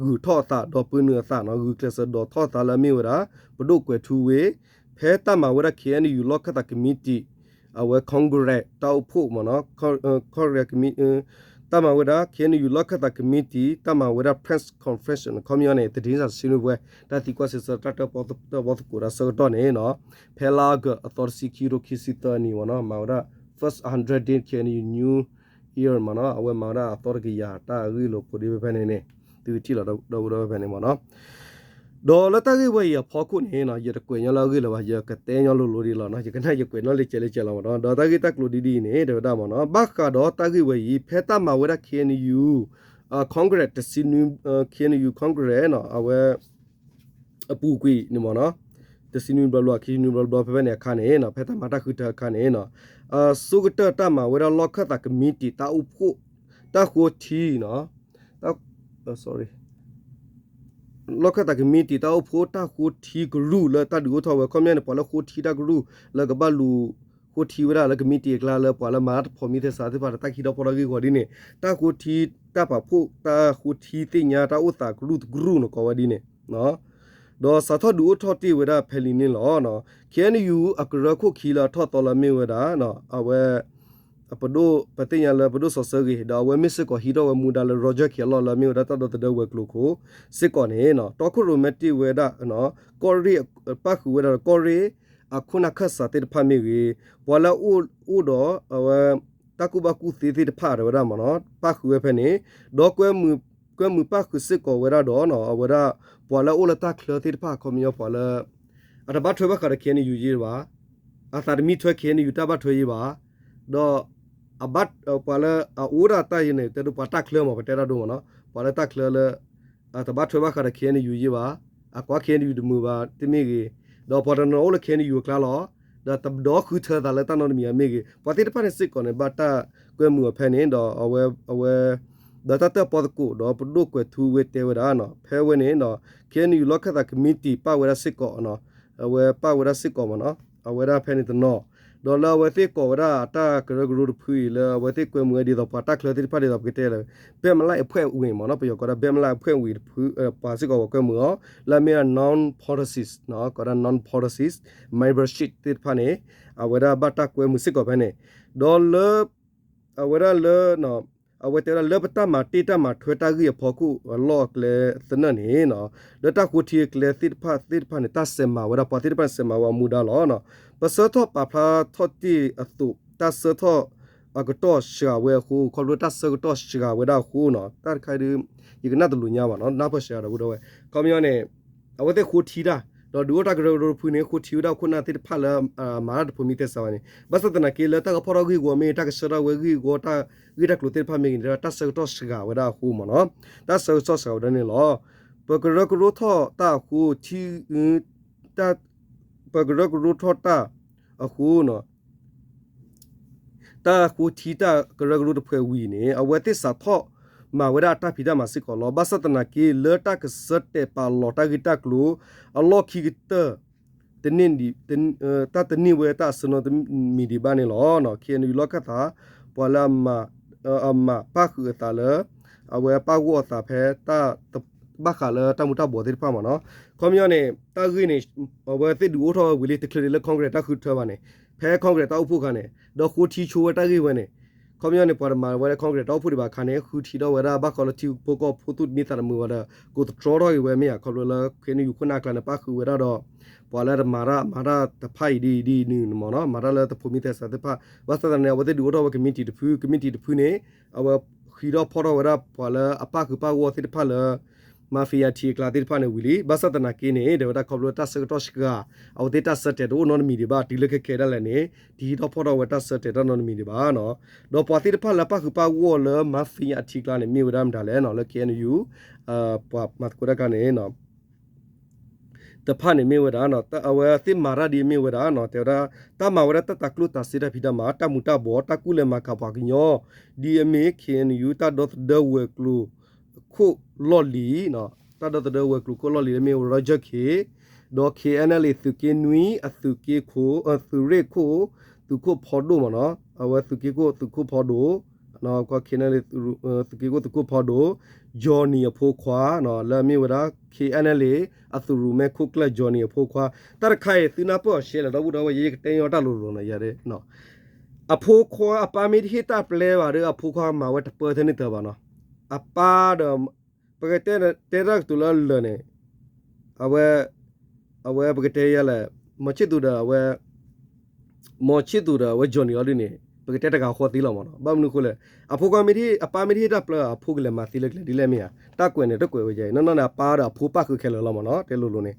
ဂုာ်ထီၣ်အသးဒီးပၢနုာ်အသးနီၤ, ဂုာ်ကျဲးစၢးဒိးထီၣ်အသးလၢအမ့ၢ်ဝဲဒၣ် ပဒိၣ်ကွဲးထူဝ့ ဖဲတၢ်မၤဝဲဒၣ် ခ့ၣ်အဲၣ်ယူၣ်လီၢ်ခၢၣ်သးကမံးတံာ် အဝဲ Congress တၢ်အိၣ်ဖှိၣ်မ့ၢ်နီၤ, တၢ်မၤဝဲဒၣ် ခ့ၣ်အဲၣ်ယူၣ်လီၢ်ခၢၣ်သးကမံးတံာ် တၢ်မၤဝဲဒၣ် press conference ခီပညီန့ၣ် သတင်းစာရှင်းလင်းပွဲ တၢ်သံကွၢ်စံးဆၢတၢ်တၢၣ်ပီၣ်သကိးတၢ်ဆၢကတီၢ်န့ၣ်နီၤ, ဖဲလါအီကူးအသီတဆံခံ ခံထိခံဆံသၢနံၣ်မ့ၢ်နီၤ, မၤဝဲဒၣ် first hundred day K N U New Year မ့ၢ်နီၤ, အဝဲမၤဝဲဒၣ်အသီတကယၤတၢ်အဂ့ၢ်လိာ်ဖိးဒ့ဖဲဖဲန့ၣ်န့ၣ်, သုကထံၣ်လီၤဒီပုၢ်ဒီဝဲၢ်ဖဲန့ၣ်မ့ၢ်နီၤ. ဒီးလၢတၢ်ဂ့ၢ်ဝဲအံၤအဖီခိၣ်န့ၣ်နီၤ, ယတကွဲးညီလၢအဂ့ၢ်လၢၤဘၣ်, ယကတဲညီလိၤလိၤဒံးလီၤနီၤ, ယကနၣ်ယကွဲးနီၣ်လၢကဲးလၢကဲးလီၤမ့ၢ်နီၤ. ဒီးတၢ်ဂ့ၢ်တၢ်ကျိၤဒ်ဒ်အံၤန့ၣ် တဲဝဲဒၣ်မ့ၢ်နီၤ, ဘၣ်ဃးဒီးတၢ်ဂ့ၢ်ဝဲအံၤ ဖဲတၢ်မၤဝဲဒၣ် K N U Congress တဆံနွံ K N U Congress နီၤ, အဝဲ အပူၤကွံာ်န့ၣ်မ့ၢ်နီၤ, တဆံနွံဘျီဘျီ ခံဆံနွံဘျီဘျီ ဖဲဖဲန့ၣ်အခါန့ၣ်နီၤ, ဖဲတၢ်မၤတၢ်ဃုထၢအခါန့ၣ်နီၤ, အဆိကတၢၢ်တၢ်မၤဝဲဒၣ်လီၢ်ခၢၣ်သးကမံးတံာ် တၢ်အိၣ်ဖှိၣ် တၢ်ဃိထံနီၤ, လီၢ်ခၢၣ်သးကမံးတံာ် တၢ်အိၣ်ဖှိၣ်တၢ်ဃိထံကရူၢ်လၢတၢ်ဒုးအိၣ်ထီၣ်ဝဲ ခီပညီန့ၣ် ပှၤလၢဃိထံတၢ်ကရူၢ် လၢကဘၣ်လူၤဃိထံဝဲဒၣ်လၢကမံးတံာ်အကျါ လၢပှၤလၢမၤတၢ်တဖိးမံသဲစးသ့ၣ်တဖၣ် တၢ်ကဟံးထီၣ်ဖီၣ်ထီၣ်ဂ့ၢ်ဂီၤဒ်န့ၣ်, တၢ်ဃိထံ တၢ်ပာ်ဖှိၣ် တၢ်ဃိထံသ့ၣ်ညါ တၢ်အိၣ်သးကရူၢ်တကရူၢ်န့ၣ် ကိးဝဲဒ်န့ၣ် ဒီးစးထီၣ်ဒုးအိၣ်ထီၣ်တ့ၢ်ဝဲဒၣ်ဖဲလံန့ၣ်လီၤ. K N U အကရၢခိၣ်ခံလၢအထီၣ်သီလၢအမ့ၢ်ဝဲဒၣ် အဝဲ ပဒိၣ် ပသ့ၣ်ညါလၢပဒိၣ်စီၤစၢဂ့ၤ ဒီးအဝဲမ့ၢ်စ့ၢ်ကီးဟံးထီၣ်ဝဲမူဒါလၢ Roger Khelot လၢအမ့ၢ်ဝဲဒၣ်တၢ်ဒီသဒၢဝဲၤကျိၤခိၣ်စ့ၢ်ကီးန့ၣ် တီခိၣ်ရိၣ်မဲတ့ၢ်ဝဲဒၣ် ကီၢ်ရ့ၣ် ပၣ်ဃုာ်ဝဲဒၣ်ဒီးကီၢ်ရ့ၣ် အခိၣ်နၢ်ခၢၣ်စးသ့ၣ်တဖၣ်မ့ၢ်ဂ့ၤ, ပှၤလၢအအိၣ်ဒီးအဝဲ တၢ်ကူၣ်ဘၣ်ကူၣ်သ့သ့ၣ်တဖၣ် တဲဝဲဒၣ်မ့ၢ်နီၤ ပၣ်ဃုာ်ဝဲဖဲန့ၣ်, ဒီးကွဲမုာ်ပၣ်ဃုာ်စ့ၢ်ကီးဝဲဒၣ်ဒီး အဝဲဒၣ် ပှၤလၢအအိၣ်လၢတၢ်ချၢသ့ၣ်တဖၣ် ခီပညီပှၤလၢ အတဘၣ်ထွဲဘၣ်ဃးဒီး K N U ယ့ၢ်ဘၣ်, အသးတမံထွဲ K N U တၢ်ဘၣ်ထွဲယ့ၢ်ဘၣ်, ဒီး ပှၤလၢအအိၣ်ဒၣ်တၢ်ယံၤန့ၣ် တဲဒိပှၤတၢ်ချၢမ့ၢ် ပတဲတၢ်ဒိမ့ၢ်နီၤ, ပှၤလၢတၢ်ချၢလၢ အတဘၣ်ထွဲဘၣ်ဃးဒီး K N U ယ့ၢ်ဘၣ်, အကွၢ် K N U တမုာ်ဘၣ်တမ့ၢ်ဂ့ၤ, ဒီးပှၤတနီၤအိၣ်လၢ K N U အကျါလီၤ, ဒီးတဒီဃုထၢသးလၢတၢ်နီတမံၤအမ့ၢ်ဂ့ၤ, ပှၤသ့ၣ်တဖၣ်န့ၣ်စ့ၢ်ကီးန့ၣ် ဘၣ်တၢ်ကွဲမုာ်အီၤဖဲန့ၣ် ဒီးအဝဲ အဝဲ ဒီးတၢ်တၢၣ်ပီသကိး ဒီးပဒိၣ်ကွဲးထူဝ့တဲဝဲဒၣ်နီၤ ဖဲဝဲန့ၣ်ဒီး K N U လီၢ်ခၢၣ်သးကမံးတံာ် ပၣ်ဝဲဒၣ်စ့ၢ်ကီးနီၤ, အဝဲပၣ်ဝဲဒၣ်စ့ၢ်ကီးမ့ၢ်နီၤ, အဝဲဒၣ်ဖဲန့ၣ်တနီၤ, ဒီးလၢအဝဲသ့ၣ်ကိးဝဲဒၣ်အတၢ်ကရၢကရိတဖုအံၤ လၢအဝဲသ့ၣ်ကွဲမုာ်ဝဲဒ်သိးပှၤတၢ်ချၢသ့ၣ်တဖၣ်ဒ်သိးပကတဲလၢ ဘဲၣ်မလၢအဖှဲၣ်ဝံၤမ့ၢ်နီၤ, ပယီၤကိးဒၣ် ဘဲၣ်မလၢအဖှဲၣ်ဝံၤတဖု ပှၤစ့ၢ်ကီးပှၤကွဲမုာ်အီၤ လၢအမ့ၢ်ဒၣ် non-partisan နီၤ, ကိးဒၣ် non-partisan membership သ့ၣ်တဖၣ်န့ၣ် အဝဲဒၣ်ဘၣ်တၢ်ကွဲမုာ်စ့ၢ်ကီးဖဲန့ၣ်, ဒီးလၢ အဝဲဒၣ်လၢ အဝဲတဲဝဲဒၣ်လၢပတၢ်မၤတ့ၢ်တၢ်မၤထွဲတၢ်ဂ့ၢ်အဖီခိၣ်အလီၢ်အကျဲသနၢၣ်န့ၣ်နီၤ, လၢတၢ်ဃိထံအကျဲသ့ၣ်တဖၣ်သ့ၣ်တဖၣ်န့ၣ် တၢ်စဲးမၤဝဲဒၣ် ပှၤသ့ၣ်တဖၣ်န့ၣ် စဲးမၤဝဲအမူဒါလီၤ. ပဆၢထီၣ်ပာ်ဖျါထီၣ်တ့ၢ်အသိး တၢ်ဆၢထီၣ်အကတီၢ်စှၤဝဲအဃိ ခီဖျိတၢ်ဆၢကတီၢ်စှၤဝဲဒၣ်အဃိနီၤ, တၢ်တခါဒုး ယကနၣ်တလူၤညါဘၣ်နီၤ, နၢ်ပၢၢ်စှၤဒီး ပုၢ်ဒီဝဲၢ် ခီပညီန့ၣ် အဝဲသ့ၣ်ဃိထံတၢ် ဒီးဒုးအိၣ်တၢ်ကရၢကရိတဖုန့ၣ် ဃိထံဝဲဒၣ်ခိၣ်နၢ်သ့ၣ်တဖၣ်လၢ မၤတၢ်တဖိးမံသဲစးဝဲန့ၣ် ဘၣ်ဆၣ်သနာ်က့လၢတၢ်ကဖီၣ်ထီၣ်ဂ့ၢ်ဝီမ့ၢ် တၢ်ကဆှၢထီၣ်ဝဲဂ့ၢ်ဝီ တၢ်ဂ့ၢ်တၢ်ကျိၤသ့ၣ်တဖၣ်မ့ၢ်ဂ့ၤန့ၣ် တၢ်ဆၢကတီၢ်စှၤဝဲဒၣ်အဃိမ့ၢ်နီၤ, တၢ်ဆၢကတီၢ်စှၤဝဲဒၣ်န့ၣ်လီၤ. ပကရၢကရိထီၣ်တၢ်အဃိ ထံ ပကရၢကရိထီၣ်တၢ်အဃိ တၢ်ဃိထံတၢ်ကရၢကရိတဖုအံၤန့ၣ် အဝဲသ့ၣ်စးထီၣ်မၤဝဲဒၣ်အတၢ်ဖံးတၢ်မၤစ့ၢ်ကီးလီၤ. ဘၣ်ဆၣ်သနာ်က့ လၢတၢ်ကဆၢတဲာ်ပာ်လီၤတၢ်ဂ့ၢ်တၢ်ကျိၤ အလီၢ်ခံကတၢၢ် တန့ၢ် တၢ်တန့ၢ်ဝဲတၢ်အဆၢနီတမံၤဒံးဘၣ်န့ၣ်လီၤ. ခ့ၣ်အဲၣ်ယူၣ်လီၢ်ခၢၣ်သး ပှၤလၢအမၤ အမၤပၣ်ဃုာ်အသးလၢ အဝဲပၣ်ဂီၢ်အသးဖဲ ဘၣ်ဃးလၢတၢ်မူၤတၢ်ဘှီးသ့ၣ်တဖၣ်မ့ၢ်နီၤ. ခီပညီန့ၣ် တၢ်ဂ့ၢ်န့ၣ် အဝဲသ့ၣ်ဒုးအိၣ်ထီၣ်ဝဲဝံၤလံ တချုးဒံးလၢ Congress တၢ်ဃုထၢဘၣ်န့ၣ် ဖဲ Congress တၢ်အိၣ်ဖှိၣ်အခါန့ၣ် ဒီးဃိထံဆိဝဲတၢ်ဂ့ၢ်ဝဲန့ၣ် ခီပညီန့ၣ် ပှၤတမၤဝဲလၢ Congress တၢ်အိၣ်ဖှိၣ်ဒံးဘၣ်အခါန့ၣ် ဃုထံထီၣ်ဝဲဒၣ် ဘၣ်ဃးလၢထံဖိကီၢ်ဖိသူၣ်တမံသးတမုာ်ဝဲဒီး ကိးသတြီထီၣ်က့ၤဝဲမ့ၢ်ဧါ. ခီဖျိလၢ ခ့ၣ်အဲၣ်ယူၣ်ခိၣ်နၢ်အကျါန့ၣ် ပၣ်ဃုာ်ဝဲဒၣ်ဒီး ပှၤလၢတမၤတၢ် မၤတၢ်တဖၣ်အံၤဒ်အံၤဒ်အံၤန့ၣ်မ့ၢ်နီၤ, မၤတၢ်လၢတဖိးမံသဲစးသ့ၣ်တဖၣ် ဘၣ်ဆၣ်သနာ်က့ အဝဲသ့ၣ်ဒုးအိၣ်ထီၣ်ဝဲ committee တဖု committee တဖုန့ၣ် အဝဲဃ့ထီၣ်ဖီၣ်ထီၣ်ဝဲဒၣ်ပှၤလၢအပၣ်ဃုာ်ပၣ်ဂီၢ်သ့ၣ်တဖၣ်လၢ mafia ထံအကျါသ့ၣ်တဖၣ်န့ၣ်ဝံၤလံ. ဘၣ်ဆၣ်သနာ်က့န့ၣ် တဲဝဲဒၣ်ခီဖျိတၢ်ဆၢကတီၢ်စှၤ အဝဲသ့ၣ်တၢ်ဆၢတဲာ်တအိၣ်နီတမံၤဒံးဘၣ် တုၤလၢခဲခဲဒၣ်လဲာ်န့ၣ် တဟံးထီၣ်ဖီၣ်ထီၣ်ဝဲတၢ်ဆၢတဲာ်တၢ်နီတမံၤဒံးဘၣ်နီၤ. ဒီးပှၤသ့ၣ်တဖၣ်လၢပၣ်ဃုာ်ပၣ်ဂီၢ်လၢ mafia ထံကျါန့ၣ် မ့ၢ်ဝဲဒၣ်မတၤလဲၣ်နီၤ လၢ ခ့ၣ်အဲၣ်ယူၣ် ပှၤမၤသကိးတၢ်ခါန့ၣ် တဖၣ်န့ၣ်မ့ၢ်ဝဲဒၣ် အဝဲသ့ၣ်မၤတၢ်ဒ်အမ့ၢ်ဝဲဒၣ် တဲဝဲဒၣ် တၢ်မၤဝဲဒၣ်တၢ်တၤကျိၣ်တၤစ့တၢ်ဖံးတၢ်မၤ တၢ်မူၤတၢ်ဘှီး တၢ်ကူၣ်လဲၤမၤကၤပှၤကညီ ဒ်အမ့ၢ် ခ့ၣ်အဲၣ်ယူၣ် တၢ်ဒီသဒၢဝဲၤကျိၤခိၣ်လီၢ်လံၤ တၢ်ဒီသဒၢဝဲၤကျိၤခိၣ်လီၢ်လံၤလၢမ့ၢ်ဝဲ Roger Khin ဒီး ခ့ၣ်အဲၣ်ယူၣ် သုးက့နွံ အသုးက့ခိၣ် သုးရ့ၣ်ခိၣ် သုးခိၣ်ဖီဒိၣ်မ့ၢ်နီၤ အဝဲသုးက့ခိၣ်သုးခိၣ်ဖီဒိၣ် ခ့ၣ်အဲၣ်ယူၣ် သုးက့ခိၣ်သုးခိၣ်ဖီဒိၣ် Johnny အဖိခွါ လၢအမ့ၢ်ဝဲဒၣ် ခ့ၣ်အဲၣ်ယူၣ် အသုးရူၤမဲခိၣ်ကျၢၢ် Johnny အဖိခွါ တၢ်တခါအံၤ သုနၢ်ပၢၢ်အီၤရှဲလဲၣ် ဒီပုၢ်ဒီဝဲၢ် ယဲယကတဲညီတၢ်လိၤလိၤနီၤ ယၤ အဖိခွါအပၢ်မ့ၢ်တဟ့ၣ်တၢ်ပျဲဘၣ်ဒီး အဖိခွါမၤဝဲတပၢၢ်ထဲန့ၣ်တၢ်ဘၣ်နီၤ အပၢ်ဒီး ပကတဲတဲတၢ်ကတိၤလၢအလၢာ်န့ၣ် အဝဲ အဝဲပကတဲယၤလဲၣ် မီၤဆ့ၣ်သူဒီးအဝဲ မီၤဆ့ၣ်သူဒီးအဝဲ Johnny အီၤဒ်န့ၣ် ပကတဲတဂၤဃီသ့လီၤမ့ၢ်နီၤ ဘၣ်မနုၤအဃိလဲၣ် အဖိခွါမ့ၢ်တဟ့ၣ် အပၢ်မ့ၢ်တဟ့ၣ်တၢ်ပျဲ အဖိကလဲၤမၤသံလၢကျဲဒ်လဲၣ်မ့ၢ်ဧါ တၢ်ကွဲးန့ၣ် တကွဲးဝဲယဲအံၤ နီၢ်နီၢ်န့ၣ် အပၢ်ဒီးအဖိပၣ်ဃုာ်ခဲလၢာ်လီၤမ့ၢ်နီၤ တဲလိၤလိၤန့ၣ်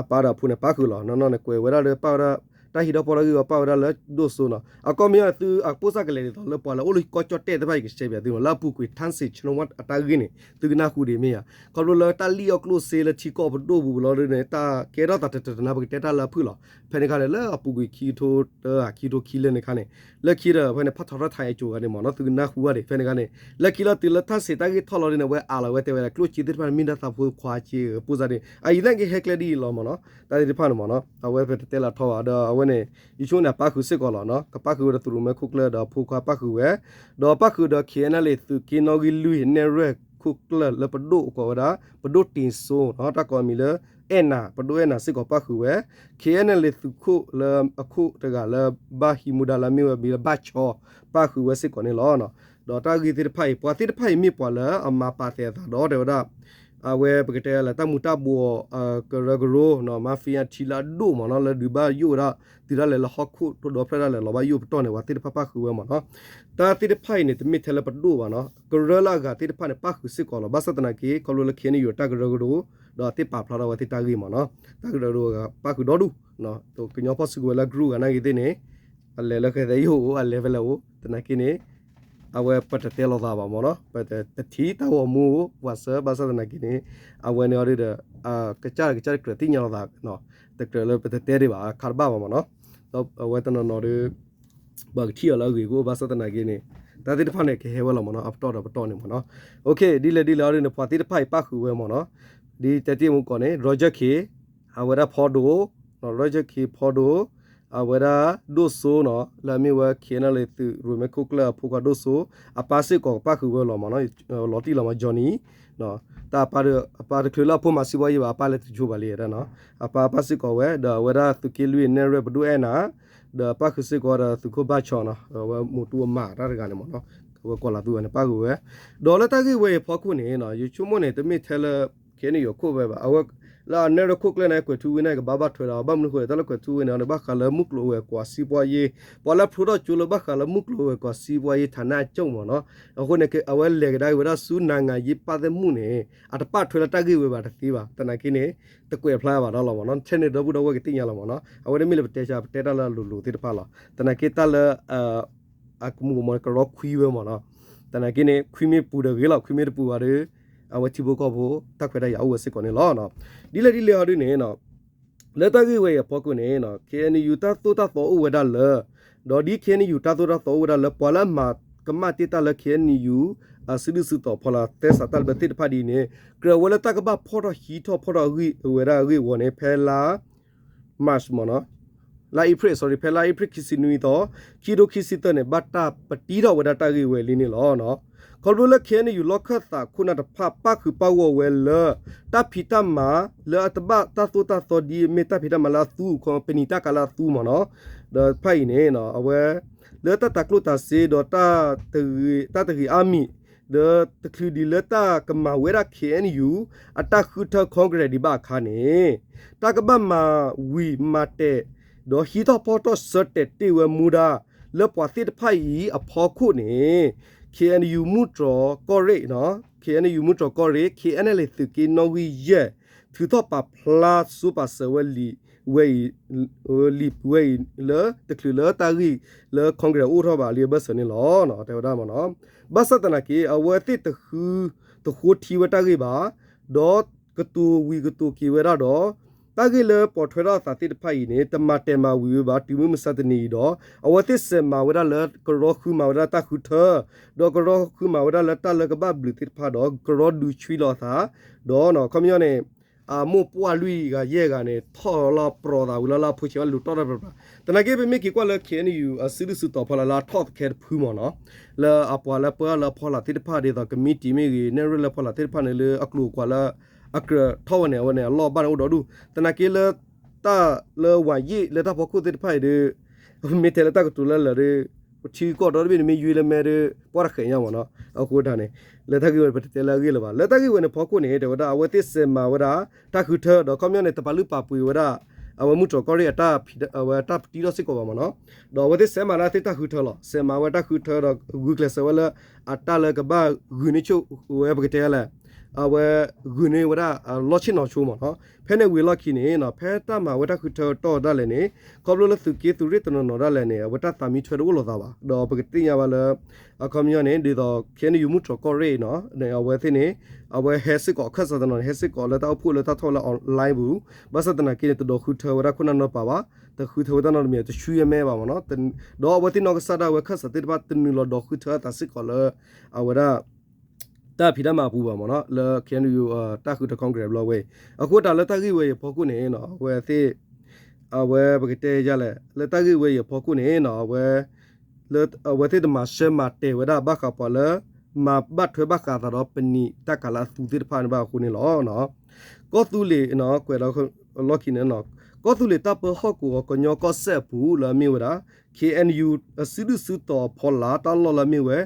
အပၢ်ဒီးအဖိန့ၣ် ပၣ်ဃုာ်လီၤ နီၢ်နီၢ်န့ၣ် ကွဲးဝဲဒၣ်လၢပၣ်ဝဲဒၣ် တၢ်ဟံးထီၣ်ဖီၣ်ထီၣ်ဂ့ၢ်ဝီပၣ်ဝဲဒၣ်လၢဒိၣ်စိနီၤ အကီၢ်မ့ၢ်သုအကပိၢ်စၢ်ကလဲာ်ဒ်သိးလၢပှၤလၢအိၣ်လၢကီၢ်ကၠီၣ်တဲၣ်သ့ၣ်တဖၣ် ယကရှဲပၠးသုနီၤ လၢအပူၤကွံာ် ထၣ်စ့း ဆၠနဝၣ် အတၢ်ဂ့ၢ်န့ၣ် သုကနၢ်ဟူဒံးမ့ၢ်ဧါ ခီဖျိလၢတၢ်လံၣ်အီၣ်ကျိၣ်စ့လၢထံကီၢ်ပဒိၣ်ပူၤလီၤဒ်န့ၣ် တၢ်ကဲထီၣ်သးတတနါ ပကတဲတၢ်လၢအဖုၣ်လီၤ ဖဲန့ၣ်ခါန့ၣ် လၢအပူၤကွံာ်ခံကထိတၢ ခံကထိခံလၢန့ၣ်ခါန့ၣ် လၢခံဒီးဖဲန့ၣ် ဖးထီထီၣ်ထါအကၠိၤဂၤန့ၣ်မ့ၢ်နီၤ သုကနၢ်ဟူဘၣ်ဒံး ဖဲန့ၣ်ခါန့ၣ် လၢခံလီၤတုၤလၢထၣ်စ့းတၢ်ဂ့ၢ်ထီၣ်လီၤဒ်န့ၣ် အဝဲအးလီၤဝဲတဲဝဲဒၣ် ကျိၣ်စ့သ့ၣ်တဖၣ်န့ၣ် မ့ၢ်ဒၣ်သးဖိခွါစ့ ပိၢ်စၢ်ဒ် အအံၤသနာ်က့ဟဲကျဲဒ်အံၤလီၤမ့ၢ်နီၤ တၢ်သ့ၣ်တဖၣ်န့ၣ်မ့ၢ်နီၤ အဝဲပတတဲလၢထီဘၣ် ဒီးအဝဲန့ၣ် ယဆိကမိၣ်န့ၣ် အပၣ်ဃုာ်စ့ၢ်ကီးလီၤနီၤ ကပၣ်ဃုာ်ဝဲဒီးသုးရူၤမဲခိၣ်ကျၢၢ်ဒီးအဖိခွါပၣ်ဃုာ်ဝဲ ဒီးပၣ်ဃုာ်ဒီး ခ့ၣ်အဲၣ်ယူၣ် သုးက့နီၣ်ဂံၢ်လွံၢ် နဲၣ်ရွဲၣ်ခိၣ်ကျၢၢ်လၢပဒိၣ်ကိးဝဲဒၣ် ပဒိၣ်တ့စိနီၤ တၢ်ကိးအမံၤလၢ အဲၣ်နၤ ပဒိၣ်အဲၣ်နၤစ့ၢ်ကီးပၣ်ဃုာ်ဝဲ ခ့ၣ်အဲၣ်ယူၣ် သုးခိၣ်လၢအခိၣ်တဂၤလၢ ဘၣ်ဟံးမူဒါလၢအမ့ၢ်ဝဲဘံလၢဘၣ်ဆီ ပၣ်ဃုာ်ဝဲစ့ၢ်ကီးန့ၣ်လီၤ. ဒီးတၢ်ဂ့ၢ်သ့ၣ်တဖၣ်အံၤ ပှၤသ့ၣ်တဖၣ်အံၤမ့ၢ်ပှၤလၢအမၤပာ်သဲးအသးဒီးတဲဝဲဒၣ် အဝဲပကတဲလၢတၢ်မူၤတၢ်ဘှီး ကရၢကရိနီၤ mafia ထံလၢအဒိၣ်မ့ၢ်နီၤ လၢဒုးဘၣ်ယိၣ်ဝဲဒၣ် တုၤဒၣ်လဲာ်လၢဟီၣ်ခိၣ်ဒီဖျၢၣ်ဒၣ်လဲာ်လီၤဘၣ်ယိၣ်ပတီၢ်န့ၣ် ပှၤသ့ၣ်တဖၣ်ပၣ်ဃုာ်ဝဲမ့ၢ်နီၤ. တၢ်သ့ၣ်တဖၣ်အံၤန့ၣ် တမ့ၢ်ထဲလၢပဒိၣ်ဘၣ်နီၤ ကရၢလၢအဂၤသ့ၣ်တဖၣ်န့ၣ် ပၣ်ဃုာ်စ့ၢ်ကီးလီၤ. ဘၣ်ဆၣ်သနာ်က့ ခီဖျိလၢ ခ့ၣ်အဲၣ်ယူၣ် တၢ်ကရၢကရိ ဒီးသ့ၣ်ပာ်ဖျါထီၣ်ဝဲသ့ၣ်တၢ်ဂ့ၢ်မ့ၢ်နီၤ တၢ်ကရၢကရိပၣ်ဃုာ်ဒီဒူၣ် ကညီဖီၣ်စုကဝဲၤလၢ group ဂၤနာ်က့သ့ၣ်န့ၣ် အလဲၤလၢဃဲသဲယိၣ်အိၣ် အလဲၤဖဲလဲၣ်အိၣ် သနာ်က့န့ၣ် အဝဲပတတဲလိာ်သးဘၣ်မ့ၢ်နီၤ ပတထံၣ်တၢ်ဂီၤမူအိၣ် ပှၤစၢၤ ဘၣ်ဆၣ်သနာ်က့န့ၣ် အဝဲန့ၣ်အီၤဒ်ဒီး ကစၢ်တကစၢ်တကြၢးသ့ၣ်ညါလိာ်သး တကြၢးလၢပတတဲဒံးဘၣ် ခါတဘၣ်ဘၣ်မ့ၢ်နီၤ ဒီးအဝဲတနီၤနီၤဒီး ပှၤကထံၣ်အီၤလၢအဂ့ၤကအိၣ် ဘၣ်ဆၣ်သနာ်က့န့ၣ် တၢ်သ့ၣ်တဖၣ်န့ၣ် ကဟဲဝဲလီၤမ့ၢ်နီၤ အပတီၢ်ဒီးပတီၢ်န့ၣ်မ့ၢ်နီၤ ဒ်လဲၣ်ဒ်လဲၣ်အီၤဒ်န့ၣ် ပှၤသ့ၣ်တဖၣ်အံၤပၣ်ဃုာ်ဝဲမ့ၢ်နီၤ ဒ်တဲတ့ၢ်မူကီးန့ၣ် Roger Khin အဝဲဒၣ်ဖီဒိၣ် Roger Khin ဖီဒိၣ် အဝဲဒၣ်ဒိၣ်စိနီၤ လၢအမ့ၢ်ဝဲ ခ့ၣ်အဲၣ်ယူၣ် သုးရူၤမဲခိၣ်ကျၢၢ်အဖိခွါဒိၣ်စိ အပၢ်စ့ၢ်ကီးကပၣ်ဃုာ်ဝဲလီၤမ့ၢ်နီၤ လီၤတံၢ်လီၤမ့ၢ် Johnny တၢ်အပၢ်ဒီး အပၢ်တချုးလၢအဖိမၤစံးဘီယံၤဘၣ် အပၢ်လဲၤတဆိဘၣ်လံနီၤ အပၢ်ပၣ်စ့ၢ်ကီးဝဲ ဒီးအဝဲဒၣ်သုးက့လွံၢ်နဲၣ်ရွဲၣ်ပဒိၣ်အဲၣ်နၤ ဒီးပၣ်ဃုာ်စ့ၢ်ကီးဒီးသုးခိၣ်ဘၣ်ဆီနီၤ အဝဲမိၢ်တူအမါတၢ်တဂၤန့ၣ်မ့ၢ်နီၤ အဝဲကိးလီၤသူဝဲန့ၣ် ပၣ်ဃုာ်ဝဲ ဒီးလၢတၢ်ဂ့ၢ်ဝဲအံၤဖီခိၣ်န့ၣ် ယဆိကမိၣ်န့ၣ် တမ့ၢ်ထဲလၢ ခ့ၣ်အဲၣ်ယူၣ် အခိၣ်ဝဲဘၣ် အဝဲ လၢအနဲၣ်ရၢခိၣ်ကျၢၢ်န့ၣ် ကွဲးထူဝ့န့ၣ် ကဘၣ်ဘၣ်ထွဲဒီး ဘၣ်မနုၤအဃိလဲၣ် တၢ်လၢကွဲးထူဝ့န့ၣ် ဘၣ်ဃးလၢမုၢ်ကျိၤဝဲၤကွာ်စံးပှၢ်ယ့ၢ်, ပှၤလၢဖျိထီၣ်ကၠိလၢဘၣ်ဃးလၢမုၢ်ကျိၤဝဲၤကွာ်စံးပှၢ်ယ့ၢ် ဌာနချုပ် မ့ၢ်နီၤ. အဃိန့ၣ် အဝဲလဲၤကဒါက့ၤဝဲဒၣ်ဆူ နိုင်ငံရေးပတ်သက်မှု န့ၣ် အတဘၣ်ထွဲလၢတၢ်ဂ့ၢ်ဝဲဘၣ်တသ့ဘၣ်. သနာ်က့န့ၣ် တကွဲးဖျါဘၣ်ဒီးလီၤမ့ၢ်နီၤ. ထဲန့ၣ်ဒီပုၢ်ဒီဝဲၢ်ကသ့ၣ်ညါလီၤမ့ၢ်နီၤ. အဝဲန့ၣ်မ့ၢ်လၢပတဲဆါ ပတဲတၢ်လၢအလိၤလိၤသ့ၣ်တဖၣ်လီၤ. သနာ်က့တၢ်လၢ အကမူကမီၤကရီခွံဝဲမ့ၢ်နီၤ. သနာ်က့န့ၣ် ခွံမ့ၢ်ပူၤဒီးဂ့ၤလီၤ, ခွံမ့ၢ်တပူၤဘၣ်ဒီး အဝဲထံဖိကီၢ်ဖိ တၢ်ခွဲးတၢ်ယာ်အိၣ်ဝဲစ့ၢ်ကီးန့ၣ်လီၤ. ဒ်လဲၣ်ဒ်လဲၣ်ဟီဒုန့ၣ် လၢတၢ်ဂ့ၢ်ဝဲအံၤအဖီခိၣ်န့ၣ် ခ့ၣ်အဲၣ်ယူၣ် တၢ်သိၣ်တၢ်သီအိၣ်ဝဲဒၣ်လၢ ဒီးဒ်ခ့ၣ်အဲၣ်ယူၣ် တၢ်သိၣ်တၢ်သီအိၣ်ဝဲဒၣ်လၢ ပှၤလၢအမၤကမၣ်တ့ၢ်တၢ်လၢ ခ့ၣ်အဲၣ်ယူၣ် အစုဒုၣ်စုတီၤဖီလာ် သဲစးတၢ်လၢဘၢသ့ၣ်တဖၣ်ဒ်အံၤန့ၣ် ကြၢးဝဲလၢတၢ်ကဘၣ်ဖီၣ်ထီၣ်ဟံးထီၣ်ဖီၣ်ထီၣ်အဂ့ၢ်ဝဲဒၣ်အဂ့ၢ်အဂီၢ်န့ၣ် ဖဲလါ March မ့ၢ်နီၤ, လါ April, sorry, ဖဲလါ April ခံဆံနွံသီ ခံထိခံဆံသၢန့ၣ် ဘၣ်တၢ်ပတံထီၣ်ဝဲဒၣ်တၢ်ဂ့ၢ်ဝဲလံန့ၣ်လီၤ. ခီဖျိလၢ ခ့ၣ်အဲၣ်ယူၣ် လီၢ်ခၢၣ်သးခိၣ်နၢ်တဖၣ် ပၣ်ဃုာ်ပၣ်ဂီၢ်ဝဲလၢ တၢ်ဖံးတၢ်မၤလၢအတဘၣ်တၢ်သိၣ်တၢ်သီဒ်အမ့ၢ်တၢ်ဖံးတၢ်မၤလၢအသူ ပနံာ်တၢ်ကၤလၢအသူမ့ၢ်နီၤ. ဒီးတဖၣ်အံၤန့ၣ် အဝဲ လၢတၢ်တၤကျိၣ်တၤစ့ဒီး တၢ်တဂ့ၤအါမံၤ ဒီးတချုးဒံးလၢတၢ်ကမၤဝဲဒၣ် ခ့ၣ်အဲၣ်ယူၣ် အတၢ်ဃုထၢ Congress ဒံးဘၣ်အခါန့ၣ် တၢ်ကဘၣ်မၤဝံၤမၤတဲာ် ဒီးဟံးထီၣ်ဖီၣ်ထီၣ်ဆၢတဲာ်တ့ၢ်ဝဲမူဒါ လၢပှၤသ့ၣ်တဖၣ်အံၤအဖီခိၣ်န့ၣ် ခ့ၣ်အဲၣ်ယူၣ် မုၢ်တြီၤကီၢ်ရ့ၣ်, ခ့ၣ်အဲၣ်ယူၣ် မုၢ်တြီၤကီၢ်ရ့ၣ်, ခ့ၣ်အဲၣ်အဲၣ်လ့ၣ် သုးက့နီၣ်ဂံၢ်ယဲၢ် ထုးထီၣ်ပာ်ဖျါစိပာ်စၢၤဝဲလံာ်ဝဲအံၤ လံာ်ဝဲအံၤလၢတချုးလၢတၢ်ဂ့ၢ်လၢ Congress အိၣ်ထီၣ်ဘၣ်လံအဘၢၣ်စၢၤန့ၣ်လီၤ. တဲဝဲဒၣ်မ့ၢ်နီၤ. ဘၣ်ဆၣ်သနာ်က့ အဝဲသ့ၣ်တဃု တဃိထံဝဲတၢ်ဂ့ၢ်ဘၣ်, ဒီးကတိၤဝံၤကတိၤက့ၤဝဲဒၣ်ဒီး တၢ်ဂ့ၢ်လၢပိာ်ထွဲထီၣ်အသးသ့ၣ်တဖၣ်အံၤန့ၣ် တမၤတဲာ်မၤဝံၤဝဲဘၣ် တုၤမုၢ်မဆါတနံၤအံၤဒီး အဝဲသ့ၣ်စဲးမၤဝဲဒၣ်လၢကရီဃုမၤဝဲဒၣ်တၢ်ဃုထၢ, ဒီးကရီဃုမၤဝဲဒၣ်လၢတၢ်လၢကဘၣ်ဘျုးသ့ၣ်တဖၣ်ဒီး ကရီဒုးဆှံလီၤအသး, ဒီးခီပညီန့ၣ် အမိၢ်ပှၢ်လွံၢ်ဂၤယဲၢ်ဂၤန့ၣ် ထီၣ်လီၤပြီၤသးဝံၤလီၤလၢအဖိဆဲးဝဲလူၤတီၢ်တၢ်ပြးပြး, သနာ်က့ပမ့ၢ်က့ၤကွၢ်လၢ ခ့ၣ်အဲၣ်ယူၣ် အစုဒုၣ်စုတီၤဖီလာ်လၢအထီၣ်သခဲတဖုမ့ၢ်နီၤ, လၢအပှၤလၢပၢလၢအဖီလာ်သ့ၣ်တဖၣ် ဒ်သိးကမံးတံာ်မ့ၢ်ဂ့ၤ နဲၣ်ရွဲၣ်လၢဖီလာ်သ့ၣ်တဖၣ်န့ၣ် လၢအကျိၤအကွာ်လၢ အကြၢးထီၣ်ဝဲန့ၣ် အဝဲန့ၣ် အလီၢ်ဘၣ်န့ၣ်အိၣ်ဒီဒူၣ်, သနာ်က့လၢ တၢ်လၢဝၤယ့ၣ်လၢတၢ်ဖီခိၣ်သ့ၣ်တဖၣ်အံၤဒီး မ့ၢ်တဲလၢတၢ်ကတိၤလၢလၢာ်ဒီး ပထံကီၢ်ဒီတဘ့ၣ်န့ၣ် မ့ၢ်ယွ့လၢမဲဒီး ပှၢ်တဃဲးညါမ့ၢ်နီၤ. အဃိတၢ်န့ၣ် လၢတၢ်ဂ့ၢ်ဝဲန့ၣ် ပတတဲလၢအဂ့ၢ်လၢၤဘၣ်. လၢတၢ်ဂ့ၢ်ဝဲန့ၣ်ဖီခိၣ်န့ၣ် တဲဝဲဒၣ် အဝဲသ့ၣ်စဲးမၤဝဲဒၣ် တၢ်ဃုထၢ ဒီးခီပညီန့ၣ် တပာ်လုၢ်ပာ်ပှ့ၤဝဲဒၣ် အဝဲမုၢ်တြီၤကီၢ်ရ့ၣ်အတၢ် အဝဲတၢ်ပတံထီၣ်စ့ၢ်ကီးဘၣ်မ့ၢ်နီၤ. ဒီးအဝဲသ့ၣ်စဲးမၤလၢအသ့ၣ်တၢ်ဃုထၢလီၤ. စဲးမၤဝဲတၢ်ဃုထၢဒီး ဂုာ်ကျဲးစၢးဝဲလၢ အတၢ်လၢကဘၣ်ဂုာ်န့ၢ်ဆိၣ်ဝဲ ပကတဲလဲၣ် အဝဲဂုာ်န့ၢ်ဝဲဒၣ် လီၢ်ဆ့ၣ်နီၤဆိမ့ၢ်နီၤ. ဖဲန့ၣ်ဝံၤအလီၢ်ခံန့ၣ် ဖဲတၢ်မၤဝဲတၢ်ဃုထၢတီၢ်ဒၣ်လဲာ်န့ၣ် ခီဖျိလၢသုးက့သုးရ့ၣ်တနီၤနီၤဒၣ်လဲာ်န့ၣ် အဝဲတၢ်သးမံထွဲတအိၣ်လိာ်သးဘၣ်. ဒီးပကသ့ၣ်ညါဘၣ်လၢ အခီပညီန့ၣ် ဒ်သိး ခ့ၣ်အဲၣ်ယူၣ် မုၢ်တြီၤကီၢ်ရ့ၣ်နီၤ အဝဲသ့ၣ်န့ၣ် အဝဲဟဲစ့ၢ်ကီး အခၢၣ်စးတနီၤန့ၣ် ဟဲစ့ၢ်ကီးလၢတၢ်အိၣ်ဖှိၣ်လၢတၢ်ထီၣ်ဝဲလၢ online ပူၤ, ဘၣ်ဆၣ်သနာ်က့န့ၣ် တဒိးဃုထၢဝဲဒၣ်ခိၣ်နၢ်နီတပၤဘၣ်, တဃုထၢဝဲတၢ်နီတမံၤ တဆူယဲၢ်မဲဘၣ်မ့ၢ်နီၤ. ဒီးအဝဲသ့ၣ်နီၢ်ကစၢ်ဒၣ်ဝဲခၢၣ်စးသ့ၣ်တဖၣ် တနုာ်လီၤဒိးဃုထၢအသးစ့ၢ်ကီးလၢ အဝဲဒၣ် တၢ်ဖံးတၢ်မၤအပူၤဘၣ်မ့ၢ်နီၤ လၢ ခ့ၣ်အဲၣ်ယူၣ် တၢ်ဃုထၢ Congress ဘျီဝဲအံၤ. အဃိတၢ်လၢတၢ်ဂ့ၢ်ဝဲအံၤအဖီခိၣ်န့ၣ် အဝဲသ့ၣ် အဝဲပကတဲယလဲၣ် လၢတၢ်ဂ့ၢ်ဝဲအံၤအဖီခိၣ်န့ၣ် အဝဲ လၢအဝဲသ့ၣ်တမၤဆၢမၤတဲာ်ဝဲဒၣ်ဘၣ်ဃးပှၤလၢ မၤဘၣ်ထွဲဘၣ်ဃးအသးဒီးပနံာ်တၢ်ကၤလၢအသူသ့ၣ်တဖၣ်န့ၣ်ဘၣ်အဃိန့ၣ်လီၤ. ကီၢ်သူလ့ၤ ကွဲးဒီးလီၢ်ခံန့ၣ် ကီၢ်သူလ့ၤတၢ်ပၢဟီၣ်ကဝီၤကညီကီၢ်စဲၣ်အပူၤလၢအမ့ၢ်ဝဲဒၣ် ခ့ၣ်အဲၣ်ယူၣ် အစုဒုၣ်စုတီၤအဖီလာ်တၢ်လီၢ်လၢအမ့ၢ်ဝဲ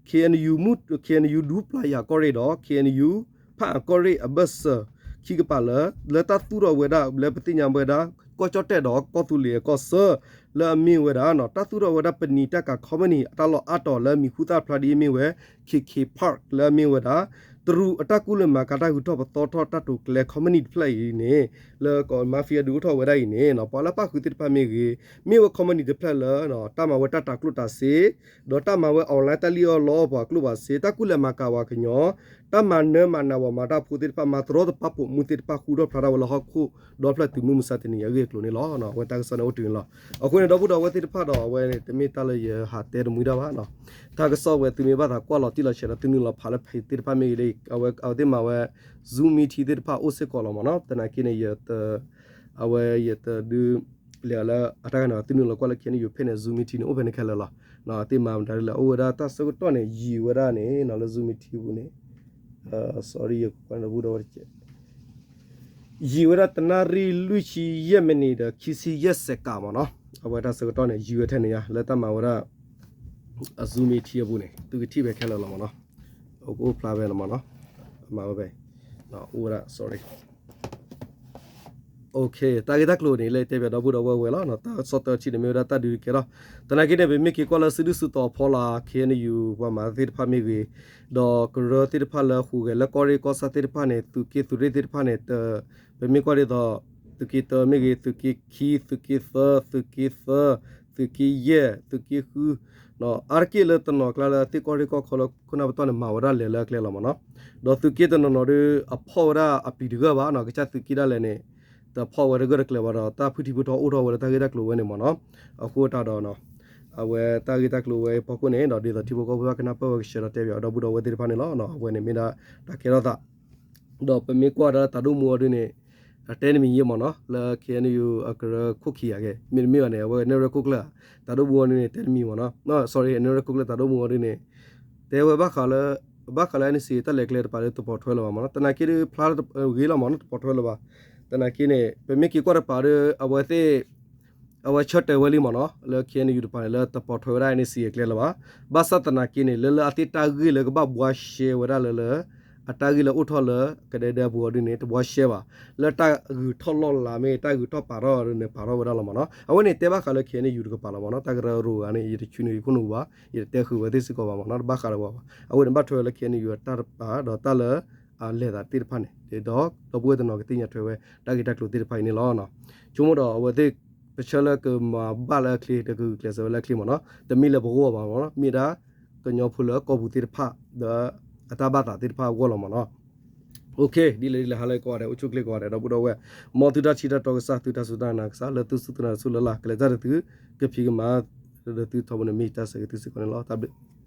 ခ့ၣ်အဲၣ်ယူၣ် ခ့ၣ်အဲၣ်ယူၣ် ဒူပျၤယၤကီၢ်ရ့ၣ်ဒီး ခ့ၣ်အဲၣ်ယူၣ် ဖၣ်အၣ်ကီၢ်ရ့ၣ်အဘၢၣ်စၢၤခံကပၤလၢ လၢတၢ်သူၣ်ထီၣ်ဝဲဒၣ် လၢပသ့ၣ်ညါဝဲဒၣ် ကီၢ်ကၠီၣ်တဲၣ်ဒီးကီၢ်သူလ့ၤအကီၢ်ဆၢ လၢအမ့ၢ်ဝဲဒၣ် တၢ်သူၣ်ထီၣ်ဝဲဒၣ်ပနံာ်တၢ်ကၤ company အတၢ်လီၢ်အါတီၤလၢအမံၤဟူသၣ်ဖျါဒ်အမ့ၢ်ဝဲ ခ့ၣ်ခ့ၣ် Park လၢအမ့ၢ်ဝဲဒၣ် တရူးအတၢ်ကူၣ်လဲၤမၤကၤတၢ်ဂုၤထီၣ်ပသီထီၣ်တၢ်တိာ်ကျဲၤ company တဖျၢၣ်အံၤန့ၣ် လၢကီၢ် mafia ဒုးအိၣ်ထီၣ်ဝဲဒၣ်အံၤန့ၣ် ပှၤလၢပၣ်ဃုာ်သ့ၣ်တဖၣ်မ့ၢ်ဂ့ၤ မ့ၢ်ဝဲ company တဖျၢၣ်လၢ တၢ်မၤဝဲတၢ်တၤကျိၣ်တၤစ့ ဒီးတၢ်မၤဝဲ online တၢ်လံၣ်အီၣ်လီအီၣ်ပှၤကျိၣ်ပှၤစ့ တၢ်ကူၣ်လဲၤမၤကၤပှၤကညီ တၢ်မၤနၢမၤနးပှၤမၤတၢ်ဖိသ့ၣ်တဖၣ် မၤတရီတပါပိာ်မုၣ်သ့ၣ်တဖၣ် ဃူထီၣ်ဖျါထီၣ်ဝဲလၢဟီၣ်ခိၣ်ဒီဖျၢၣ်တုၤမုၢ်မဆါတနံၤအံၤအဂ့ၢ်အကျိၤန့ၣ်လီၤ. အဝဲတၢ်ကစီၣ်န့ၣ်အိၣ်တုၤန့ၣ်လီၤ. အဃိန့ၣ် ဒီပုၢ်ဒီဝဲၢ်သ့ၣ်တဖၣ်ဒီး အဝဲန့ၣ် တမ့ၢ်တၢ်လၢယဟးတဲတမှံတၢ်ဘၣ်နီၤ. တၢ်ကစီၣ်ဝဲသုမ့ၢ်ဘၣ်သးကွၢ်လီၤတံၢ်လီၤဆဲးဒီး သုနုာ်လီၤဖးလၢ page သ့ၣ်တဖၣ်မ့ၢ်ဂ့ၤ အဝဲသ့ၣ်မၤဝဲ Zoom meeting သ့ၣ်တဖၣ်အိၣ်စ့ၢ်ကီးလီၤမ့ၢ်နီၤ. သနာ်က့န့ၣ် ယတ အဝဲယတဒုး လဲၤအီၤလၢအတၢ်ဂၤန့ၣ် သုနုာ်လီၤကွၢ်လၢ ခ့ၣ်အဲၣ်ယူၣ် page န့ၣ် Zoom meeting န့ၣ် အိၣ်ဖဲန့ၣ်ခဲလၢာ်လီၤ. သ့ၣ်မၤမတၤဒ်လဲၣ် အိၣ်ဝဲဒၣ်တၢ်ဆၢကတီၢ်န့ၣ် ယံာ်ဝဲဒၣ်န့ၣ် လၢ Zoom meeting ပူၤန့ၣ် sorry ယကွၢ်ဒီပုၢ်ဒီဝဲၢ်တကဲး ယံာ်ဝဲဒၣ်တနၣ်ရံၣ်လွံၢ်ဆံယဲၢ်မံးနံးဒီး ခံဆံယဲၢ်စဲးကးမ့ၢ်နီၤ. အဝဲတၢ်ဆၢကတီၢ်န့ၣ် ယံာ်ဝဲထဲန့ၣ်ယါ လၢတၢ်မၤဝဲဒၣ် အ Zoom meeting အပူၤန့ၣ် သုကထံၣ်ဖဲခဲလၢာ်လီၤမ့ၢ်နီၤ. အိၣ်ဖျါဖဲန့ၣ်မ့ၢ်နီၤ. မၤဝဲဖဲ အိၣ်ဝဲဒၣ် sorry တၢ်ဂ့ၢ်တၢ်ကျိၤန့ၣ် လၢတဲဘၣ်ဒီပုၢ်ဒီဝဲၢ်ဝဲလီၤ. တၢ်ကစီၣ်တထံၣ်န့ၣ်မ့ၢ်ဝဲဒၣ်တၢ်ဒုးကဲထီၣ်, သနာ်က့န့ၣ် ပမ့ၢ်က့ၤကွၢ်လၢစုဒုၣ်စုတီၤအဖီလာ် ခ့ၣ်အဲၣ်ယူၣ် ပှၤမၤသ့ၣ်တဖၣ်မ့ၢ်ဂ့ၤ, ဒီးကရၢသ့ၣ်တဖၣ်လၢဟူးဂဲၤလၢကီၢ်ရ့ၣ်ကီၢ်ဆၣ်သ့ၣ်တဖၣ်န့ၣ် သုးက့သုးရ့ၣ်သ့ၣ်တဖၣ်န့ၣ် ပမ့ၢ်ကွၢ်ဒ်သိး သုးက့တၢမ့ၢ်ဂ့ၤ, သုးက့ခံ, သုးက့သၢ, သုးက့သၢ, သုးက့ယဲၢ်, သုးက့ဃု, အါတက့ၢ်လၢတနီၤကျါလၢအသ့ၣ်ကီၢ်ရ့ၣ်ကီၢ်ခီလၢခိၣ်နၢ်ပတီၢ်န့ၣ် မၤဝဲဒၣ်လဲၤလၢအကျဲလီၤမ့ၢ်နီၤ. ဒီးသုးက့တနီၤနီၤဒီး အဖီၣ်ဝဲဒၣ်အပျံၤတဂၢၢ်ဘၣ်နီၤ, ကစၢ်သုးက့ဒၣ်လဲာ်န့ၣ် တဖီၣ်ဝဲတဂၢၢ်တကျၢၤဘၣ်ဒီး တၢ်ဖုထံဖုထီအိၣ်ထီၣ်ဝဲလၢတၢ်ဂ့ၢ်တၢ်ကျိၤဝဲန့ၣ်မ့ၢ်နီၤ. အဃိတၢ်ဒီး အဝဲတၢ်ဂ့ၢ်တၢ်ကျိၤဝဲအဖီခိၣ်န့ၣ်ဒီး ဒ်သိးထံဖိကီၢ်ဖိဘၣ်ကနၢ်ပၢၢ်ဝဲကဆှဲဒီးတဲဘၣ်ဒီပုၢ်ဒီဝဲၢ်သ့ၣ်တဖၣ်န့ၣ်လီၤ. အဝဲန့ၣ်မ့ၢ်ဒၣ်တၢ်ကဲထီၣ်သး ဒီးပမ့ၢ်ကွၢ်ဒၣ်တၢ်ဒိၣ်မူအီၤဒုန့ၣ် တဲတမံၤယဲၢ်မ့ၢ်နီၤ, လၢ ခ့ၣ်အဲၣ်ယူၣ် အကရၢခိၣ်ခံဂၤက့ၤ မ့တမ့ၢ်ဘၣ်န့ၣ် အဝဲကနဲၣ်ရဲၣ်ခိၣ်ကျၢၢ် တၢ်ဒိၣ်မူအီၤဒုန့ၣ် တဲတမံၤမ့ၢ်နီၤ, sorry နဲၣ်ရဲၣ်ခိၣ်ကျၢၢ်တၢ်ဒိၣ်မူအီၤဒုန့ၣ် တဲဝဲဘၣ်ဃးလၢ ဘၣ်ဃးလၢ NCA တၢ်လဲၤကျဲတပၤဒီးတပိာ်ထွဲလၢၤဘၣ်မ့ၢ်နီၤ. သနာ်က့ဒီး ဖျါဂ့ၤလီၤမ့ၢ်နီၤ, တပိာ်ထွဲလၢၤဘၣ်. သနာ်က့န့ၣ် ပမ့ၢ်က့ၤကွၢ်တပၤဒီး အဝဲသ့ၣ် အဝဲဆၢတဲာ်ဝဲလံမ့ၢ်နီၤ, လၢ ခ့ၣ်အဲၣ်ယူၣ် တပၤန့ၣ် လၢတပိာ်ထွဲဝဲဒၣ် NCA အကျဲလၢၤဘၣ်. ဘၣ်ဆၣ်သနာ်က့န့ၣ် လၢလၢအသ့ၣ်တၢ်ဂ့ၢ်လၢကဘၣ်ဘှါရှဲဝဲဒၣ်လၢလၢ အတၢ်ဂ့ၢ်လၢအိၣ်ထီၣ်လၢကဒဲဒဲအပူၤအီၤဒုန့ၣ် တဘှါရှဲဘၣ်. လၢတၢ်ဂုၤထီၣ်လီၢ်လၤမ့ၢ် တၢ်ဂုၤထီၣ်ပာ်ထီၣ်အီၤဒုန့ၣ် ပာ်ထီၣ်ဝဲဒၣ်လီၤမ့ၢ်နီၤ. အဝဲန့ၣ်တဲဘၣ်ဃးလၢ ခ့ၣ်အဲၣ်ယူၣ် တကပၤလီၤမ့ၢ်နီၤ, တၢ်ကရၢကရိဂၤန့ၣ် ယတဆှၢန့ၢ်ယခိၣ်နူာ်ဘၣ်, ယတတဲဃုာ်ဝဲသ့ၣ်စ့ၢ်ကီးဘၣ်မ့ၢ်နီၤ, တဘၣ်ဃးဒီးဝဲဘၣ်. အဝဲန့ၣ်ဘၣ်ထွဲလၢ ခ့ၣ်အဲၣ်ယူၣ် အတၢ်တပၤ ဒီးတၢ်လၢ အလဲၤသးသ့ၣ်တဖၣ်န့ၣ် ဒီးဒီပုၢ်ဝဲၢ်တနီၤကသ့ၣ်ညါထွဲဝဲ တၢ်ဂ့ၢ်တၢ်ကျိၤသ့ၣ်တဖၣ်အံၤန့ၣ်လီၤ. ဆိကမိၣ်ဒီးအဝဲသ့ၣ် ပဆၢလၢကမၤဘၣ်လၢအချ့ ဒီးကဂုာ်ကျဲးစၢးဝဲလၢအချ့မ့ၢ်နီၤ, တမ့ၢ်လၢပဂီၢ်ဘၣ်မ့ၢ်နီၤ, မ့ၢ်ဒၣ်ကညီဖိလၢကီၢ်ပူၤသ့ၣ်တဖၣ် ဒီးအတၢ်ဘၣ်သးသ့ၣ်တဖၣ်အဂီၢ်လီၤမ့ၢ်နီၤ. ဒ်လဲၣ်ဒ်လဲၣ် ဟါလၢကိးဂၤဒဲး အိၣ်ဆူၣ်ချ့ကိးဂၤဒဲး ဒီပုၢ်ဒီဝဲၢ်, မ်သုတၢ်ထံၣ်တၢ်တီကစၢ် သုတၢ်စူၢ်တၢ်နာ်ကစၢ် လၢသုစူၢ်သုနာ်တစူၢ်လၢ်လၢ် ကလဲၤတၢ်ဒီးသု ကဖံးကမၤ ဒီးသုထီဘိန့ၣ် မ့ၢ်တၢ်ဆၢဂ့ၤသုစ့ၢ်ကီးန့ၣ်လီၤ. တၢ်ဘျုး